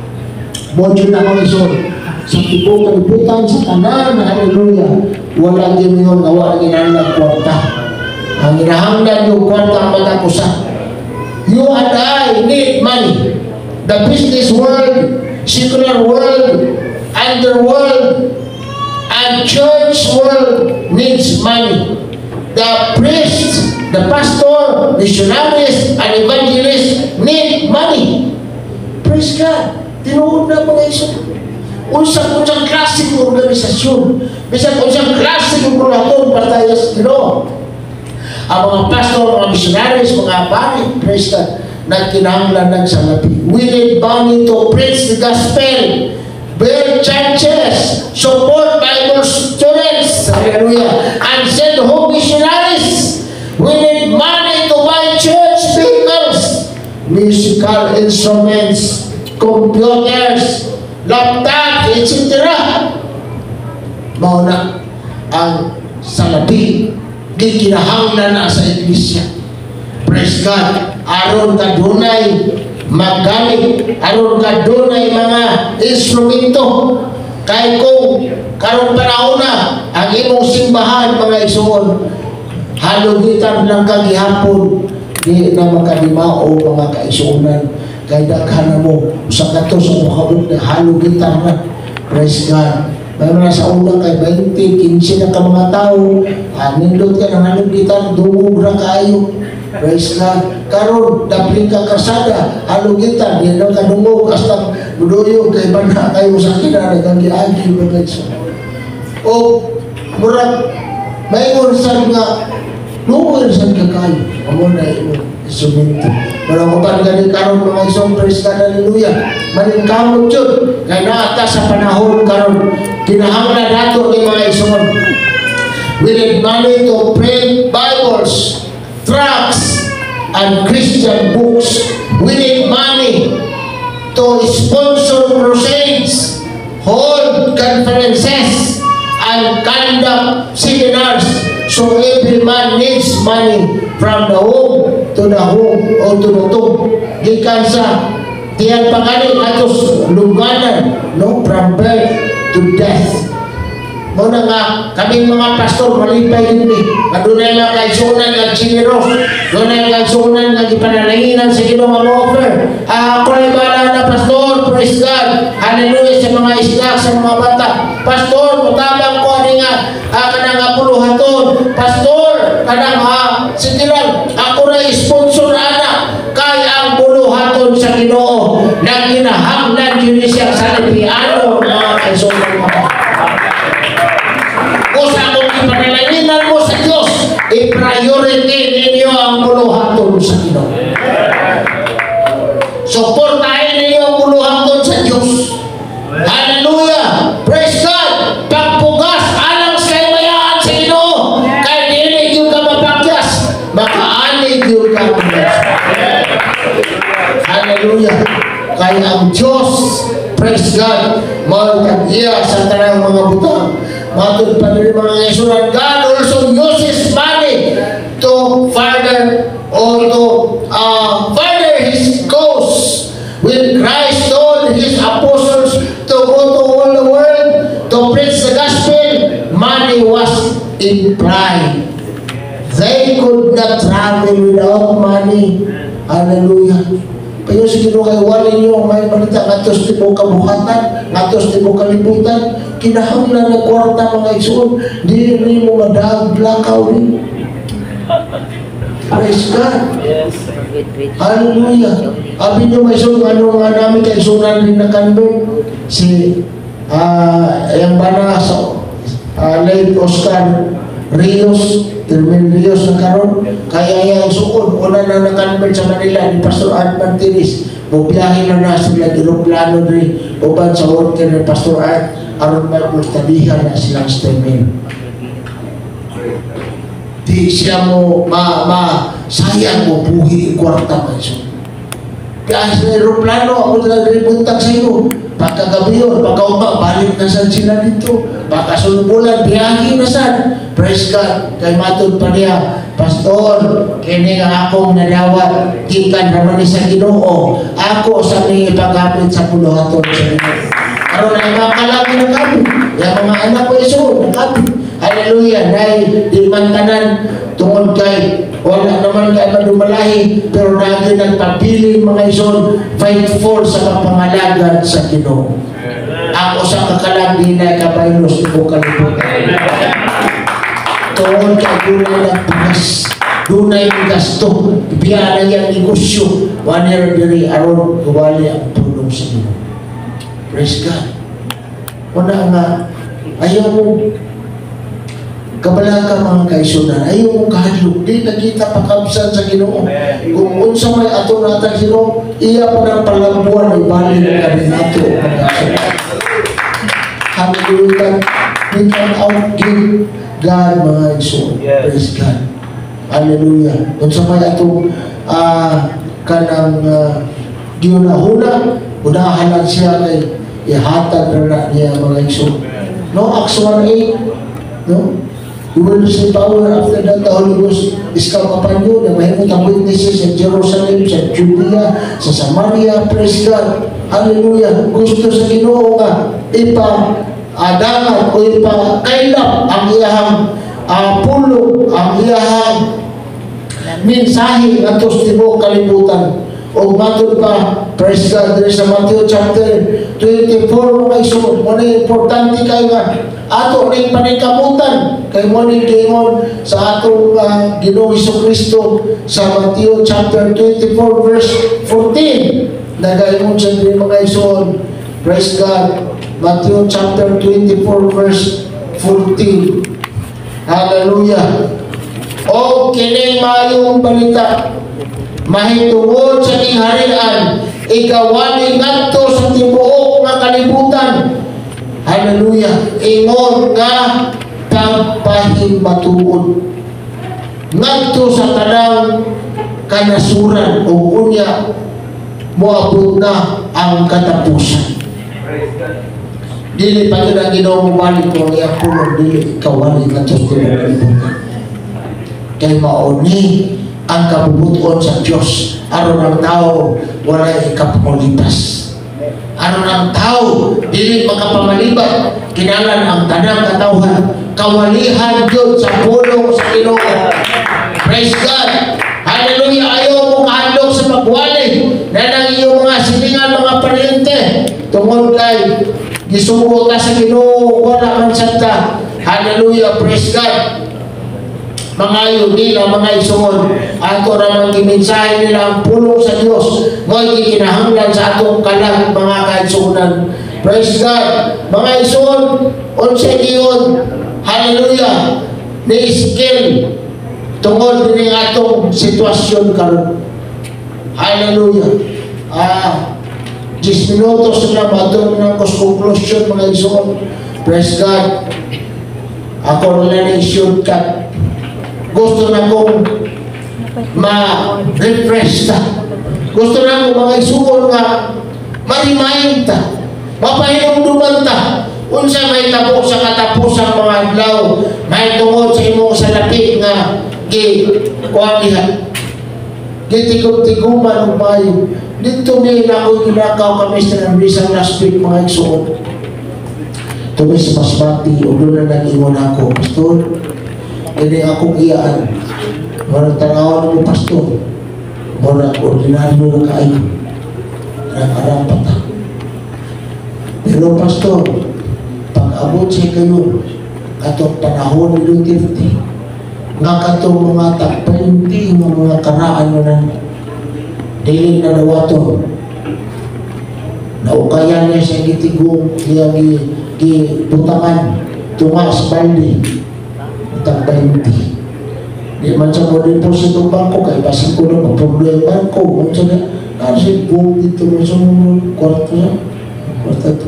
Mo jud na, mga igsoon. Sa tibuok kalibutan, sa tanan, hallelujah, wala gyud yun nga wala ginahanglan kwarta. Ang ginahanglan yung kwarta ang matag usa. You and I need money. The business world, secular world, underworld, and church world needs money. The priests, the pastor, missionaries, and evangelists need money. Praise God. Tinuod na, mga igsoon. Unsang unsang klaseng organisasyon, bisan unsang klaseng buhaton para sa Ginoo. Ang mga pastor, mga missionaries, mga pari, praise God, nagkinahanglan ng salapi. We need money to preach the gospel, build churches, support Bible students, hallelujah, and send home missionaries. We need money to buy church vehicles, musical instruments, computers, laptops, etc. Mao na ang salapi gikinahanglan na sa iglesia. Praise God. Aron kadunay maggamit, aron kadunay mga instrumento. Kay kung karong panahon na ang imong simbahan, mga igsoon, halugitan lang ka gihapon, di na makadimao, mga kaigsuonan, kay daghan na mo sa kato sa mukhabot na halugitan na. Praise God. May mga sa una kay 20, 15 na ka mga tao, nindot ka ng halugitan, dungog ra kaayo. Praise God. Karon dabling ka karsada, halugitan, di na kadungog hasta muduyog kay bana kayo sa kina nagagi-agi, mga igsoon. O murag maingon sad nga luoy sad ka kayo. Amo na imo instrumento. Pero uban gani karon, mga igsoon, praise God, hallelujah. Maningkamot jud kay naa ta sa panahon karon kinahanglan nato ni, mga igsoon. We need money to print Bibles, tracts, and Christian books. We need money to sponsor crusades, hold conferences, and conduct seminars. So every man needs money from the home to the home or to the tomb. Gikan sa tiyan pa gani atos lungganan, no, from birth to death. Mao na nga, kaming mga pastor, malipay din mi. Nga dunay mga kaigsuonan nga generous. Dunay kaigsuonan nga gipanalanginan sa Ginoo nga mo-offer. Ah, ako ay bahala na, pastor, praise God. Hallelujah, sa mga isla, sa mga bata. Pastor, mutabang ko ani nga kanang nga buluhaton. Pastor, kanang sige lang, ako ra sponsor ana kay ang buluhaton sa Ginoo nagkinahanglan gyud siya sa piano, mga kaigsuonan mga. Kung sa akong ipanalanginan mo sa Diyos, i-priority ninyo ang buluhaton sa Ginoo. Suportahin ninyo ang buluhaton sa Diyos. Hallelujah! Praise God! Pagpugas alang sa kayaan sa Ginoo, kay dili gyud ka mapakyas, makaani gyud ka mga. Hallelujah! Kay ang Diyos, praise God, mao iya sa tanang mga butang. Matod pa rin, mga kaigsuonan, God also uses money to further or to further His cause. When Christ told His apostles to go to all the world to preach the gospel, money was implied. They could not travel without money. Hallelujah. Pero sa Ginoo kay wali niyo ang may balita ngadto sa tibuok kabuhatan, ngadto sa tibuok kalibutan, kinahanglan ng kwarta, mga igsoon, di nimo madaog lakaw ni. Praise God. Yes. Hallelujah. Abi nyo may igsoon, ano nga namin kaigsuonan din na convert si yung bana sa late Oscar Rios, Termin Rios na karon, kaya yung suod, una na na-convert sa Manila ni Pastor Art Martinez, mubiyahe na na sila eroplano diri uban sa worker ni Pastor Art aron magmustabihan na silang statement. Di siya mo ma, ma sayang mo buhi kwarta man siya. Kaya sa aeroplano, ako na buntag sa iyo. Pagkagabi yun, pagkauma, balik na sad sila dito. Pagkasunod bulan, biyahe na sad. Praise God. Kay matod pa niya, "Pastor, kini nga akong nadawat, gikan naman ni sa Ginoo. Ako sa may ipagapit sa buluhaton sa Ginoo." Karon ay mga kalagi ng gabi. Yung mga anak ko iso, nagabi. Hallelujah. Dahil di man tanan tungod kay wala naman kay madumalahi, pero lagi nagpabilin, mga igsoon, faithful sa pagpangalagad sa Ginoo. Ang usa ka kalag di na kabaylos tibuok kalibutan. Tungod kay dunay nagpunas, dunay gasto, biya na yang negosyo, wala diri aron gawali ang pulong sa Ginoo. Praise God. Wala nga, ayaw mo kabalaka, mga kaigsuonan, ayaw mo kahadlok, di nakita pakabsan sa Ginoo. Kung unsa may ato natag Ginoo, iya pa ng palambuan, ibalik kami nato, mga kaigsuonan. Hallelujah. We can outgive God, mga igsoon. Praise God. Hallelujah. Unsa may atong kanang giunahuna, unahan lang siya kay ihatag na na niya, mga igsoon. No, Acts 1:8, no? "You will receive power after that the Holy Ghost is come upon you, na mahimong ang witnesses sa Jerusalem, sa Judea, sa Samaria." Praise God. Hallelujah. Gusto sa Ginoo nga ipa adangan o ipa kailap ang iyahang pulong, ang iyahang mensahe ngadto sa tibuok kalibutan. O matod pa, praise God, diri sa Matthew chapter 24, mga igsoon, mo na importante kay nga Ato ning paningkamutan kay mo ning giingon sa atong Ginoong Kristo sa Matthew chapter 24 verse 14. Nagaingon siya diri, mga igsoon. Praise God. Matthew chapter 24 verse 14. Hallelujah. O kining maayong balita mahitungod sa gingharian, ikawali ngadto sa tibuok nga kalibutan. Hallelujah. Ingon nga pagpahimatuod ngadto sa tanang kanasuran ug unya moabot na ang katapusan. Praise God. Dili pa yun ang Ginoo mobalik kung ang iyang pulong dili ikawali ngadto sa tibuok kalibutan. Kay mao ni ang kabubut-on sa Diyos aron ang tao walay ikapamalipas. Aron ang tao dili makapamalibat, kinahanglan ang tanang katawhan kawalihan gyud sa pulong sa Ginoo. Praise God. Hallelujah. Ayaw mo kahadlok sa pagwali na ng iyong mga silingan, mga paryente, tungod kay gisugo ta sa Ginoo, wala man sad ta. Hallelujah. Praise God. Mangayo nila, mga igsoon, ato ramang gimensahe nila ang pulong sa Dios. Mo'y gikinahanglan sa atong kalag, mga kaigsuonan. Praise God. Mga igsoon, unsay giingon, hallelujah, ni Ezekiel tungod din atong sitwasyon karon? Hallelujah. 10 minutos na matong ng conclusion, mga igsoon. Praise God. Ako na lang shortcut. Gusto na kong ma-refresh ta. Gusto na kong, mga igsoon, nga ma-remind ta. Mapahinumduman ta. Unsa may tabo sa katapusang mga adlaw may tungod sa imong salapi nga gi kuan diha. Gitigom-tiguman og maayo. Dito mi na ako ginakaw kami sa Nabisang last week, mga igsoon. Tumi sa Masbate ug doon na nag-ingon ako, "Pastor, ini akong iyaan. Murag tanawan mo, Pastor. Murag ordinaryo na kaayo. Arang-arang pa ta. Pero Pastor, pag abot sa kayo, katong panahon ni Duterte, nga katong mga tag 20 nga mga karaan nga na dili na dawaton, naukayan niya sa gitigong iyang gibutangan tunga sa balde, tag 20. Di man sa mo deposito ang bangko kay basin ko na mapundo ang bangko." Unsa na ano si buong dito mo sa mga kwarto sa kwarto to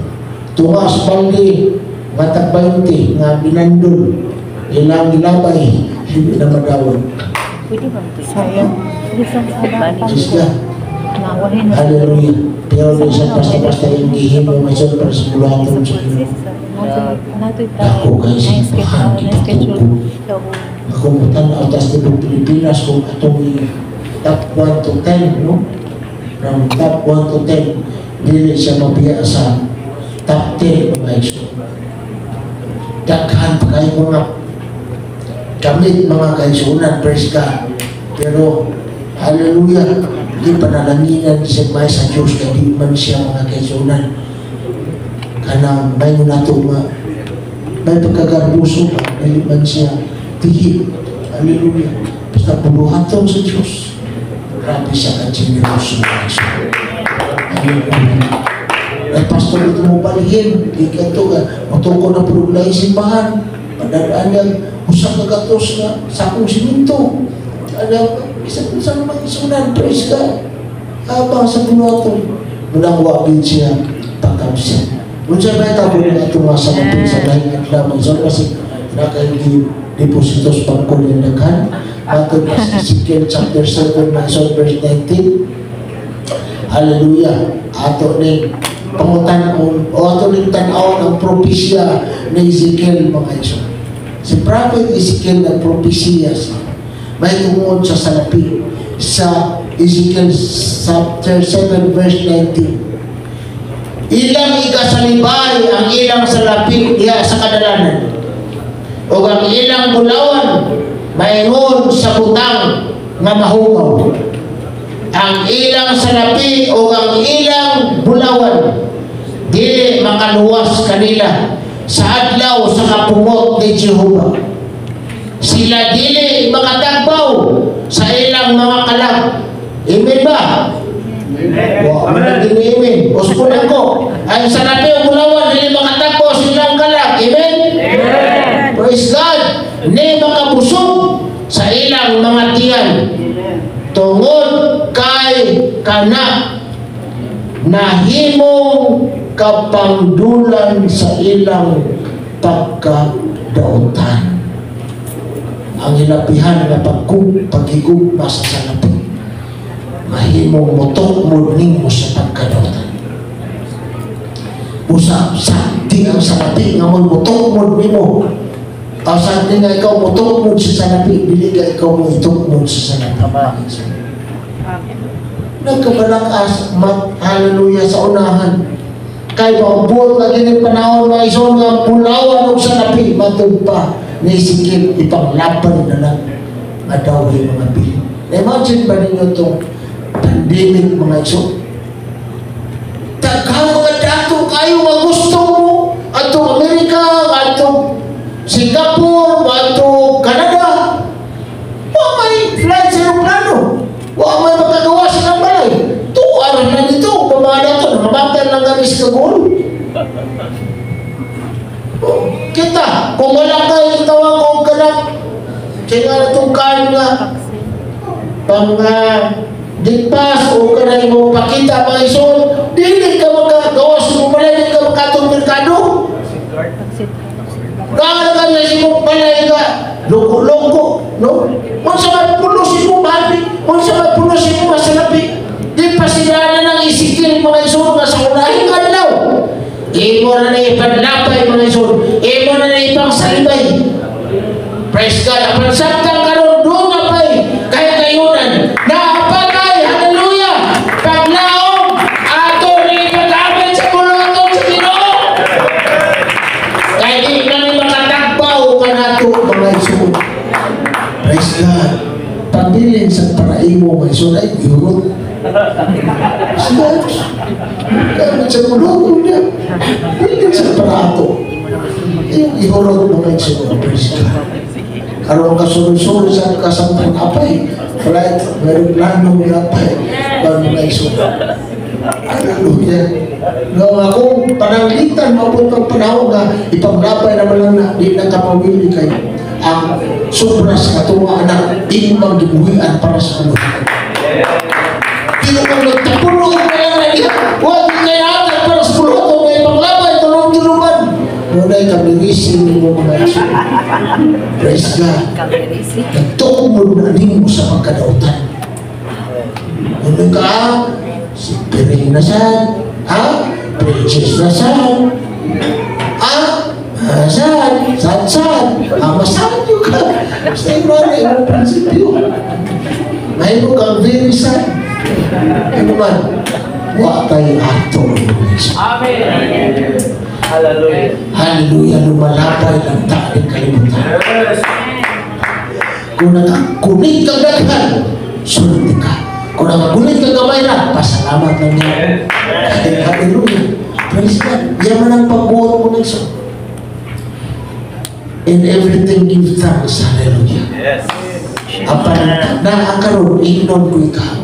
tunga sa balde nga tag 20 nga binandol ilang gilabay, hindi na madawat. Pwede ba ito? Sayang. Diyos ka. Hallelujah. Pero di siya basta-basta yung gihimo may para sa buluhaton sa Ginoo. Dako kay simbahan gipatuko. Ako mutan-aw tas tibok Pilipinas kung atong top 1 to 10, no? From top 1 to 10, dili siya mabiya sa top 10, mga igsoon. Daghan pa kayo mga gamit, mga kaigsuonan, praise God. Pero, hallelujah, di panalanginan siya may sa Diyos kay di man siya, mga kaigsuonan, kanang may nato nga may pagkagarbuso ba, dili man siya tihi. Hallelujah. Basta buluhaton sa Diyos. Grabe siya ka generoso, mga igsoon. Hallelujah. Ay, Pastor, ito mo balhin. Di ka ito, matuko na puro lahi simbahan. Padadaan niya, usa ka gatos na sakong siminto. Ano, isa sa mga igsuonan, praise God. Habang sa buluhaton, munang wa gid siya pagkamsi. Unsa may tabo nga itong mga sa sa laing adlaw, mga igsoon, kasi nakay deposito sa bangko ng daghan. Matod pa sa Ezekiel chapter 7, mga igsoon, verse 19. Hallelujah. Ato ning pangutan-on o ato ning tan-awon ang propesya ni Ezekiel, mga igsoon. Si Prophet Ezekiel nagpropesya siya. May tungod sa salapi sa Ezekiel chapter 7 verse 19. Ilang ikasalibay ang ilang salapi diha sa kadalanan. O ang ilang bulawan maingon sa butang nga mahugaw. Ang ilang salapi o ang ilang bulawan dili makaluwas kanila. Sa adlaw sa kapungot ni Jehova. Sila dili makatagbaw sa ilang mga kalag. Amen ba? Wa man gini amen. Uspon ako. Ang sanapi o bulawan dili makatagbaw sa ilang kalag. Amen? Amen. Praise God. Ni makabusog sa ilang mga tiyan. Tungod kay kana nahimong kapangdulan sa ilang pagkadautan. Ang hilabihan nga paghigugma sa salapi mahimong motukmod nimo sa pagkadautan. Busa sakti ang salapi nga mo motukmod nimo. Ang sakti nga ikaw motukmod sa salapi, dili ka ikaw mo itukmod sa salapi. Nagkabalakas mat, hallelujah, sa unahan. Kay mabuot na gini panahon, mga ison, nga pulawan og salapi, matud pa ni Ezekiel, ipanglaban na lang nga daw mga bili. Na-imagine ba ninyo itong pandemic, mga ison? Daghang mga dato kayo nga gusto mo atong Amerika, atong Singapore, atong Canada. Wa may flight sa aeroplano. Wa may makagawa sa balay. Tuwa na nito, pamana to, namamatay lang kami sa kagol. Oh, kita, kung wala kayo itawag kong kanak, kaya nga itong kan nga, pang digpas o kanang imong pakita, mga ison, dili ka makagawas mo balay, dili ka makatong merkado. Kaya ka na si mong balay ka, loko-loko, no? Unsa may pulos imong babi, unsa may pulos imong masalapi, di pa sila na nang isikil, mga ison, nga sa unahing adlaw. Imo na na ipanlapay, mga ison, imo na na ipang salibay. Praise God. Apan samtang karon doon na pa'y kaya kayunan. Naapagay, hallelujah. Paglaom, ato ni ipagamit sa buluhaton sa Ginoo. Kaya di na ni makatagbaw kanato, mga ison. Praise God. Pabilin sa paraimo, mga ison, ay yurot. Praise God. Kaya sa buluhaton niya. Bilin sa parato. Yung ihurot, mga ison. Praise God. Aron kasunod-sunod sa kasampan apay, flight, meron plano ng apay, bago mga ison. Hallelujah. No, akong pananglitan, mabot ang panahon nga ipaglapay naman lang na di na kapawili kay ang sobra sa katong anak imong gibuhian para sa buluhaton. Pero kung nagtapuno ka lang na diha, wag kay hatag para sa buluhaton nga ipaglapay tulong-tulungan. Muna kami risin mo, mga ison. Praise God. Nagtukmod na nimo sa pagkadautan. Ano ka? Si Piring na sad. Ha? Princess na sad. Ha? Ah, sad. Sad, sad. Ah, masad yun ka. Sa imo na imong prinsipyo. Mahimo kang very sad. Ano man? Wa tayo ato. Amen. Hallelujah. Hallelujah, lumalapay ang taong kalibutan. Yes. Kung nakakunik kang daghan, sulti ka. Kung nakakunik kang gamay na, pasalamat lang niya. Hallelujah. Praise God. Yan man ang pagbuhat mo ng so. In everything give thanks. Hallelujah. Yes. Apan naa karon, ingnon ko ikaw.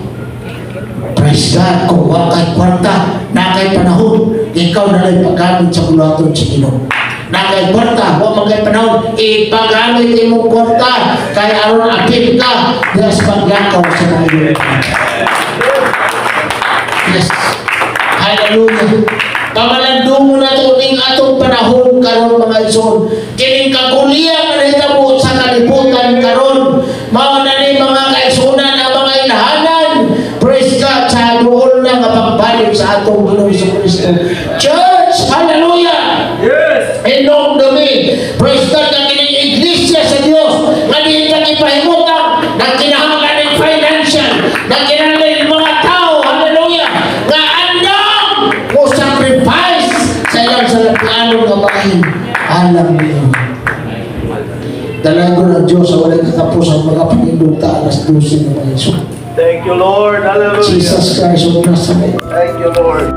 Praise God, kung wa kay kwarta, na kay panahon, ikaw na lang paggamit sa buluhaton sa Ginoo. Na kay kwarta, wa man kay panahon, ipagamit imong kwarta kay aron apil ka diha sa paglakaw sa mga iyong. Yes. Hallelujah. Pamalandungon na ito ning atong panahon karon, mga igsoon. Kining kaguliang nga nahitabo sa kalibutan karon. Mao na ni, mga kaigsuonan, ang mga ilhanan. Praise God, sa duol na nga pagbalik sa atong Ginoong Kristo. Church, hallelujah! Yes. Hinumdumi. Praise God, nga kining iglesia sa Dios nga di ka ipahimutang nagkinahanglan ng financial, nagkinahanglan ng mga tao, hallelujah, nga andam mo sacrifice sa ilang salapianon nga bahin alam niyo. Dalago ng Diyos sa walay katapusan, mga panindog ta alas 12 ng mga Iso. Thank you, Lord. Hallelujah. Jesus Christ of Nazareth. Thank you, Lord.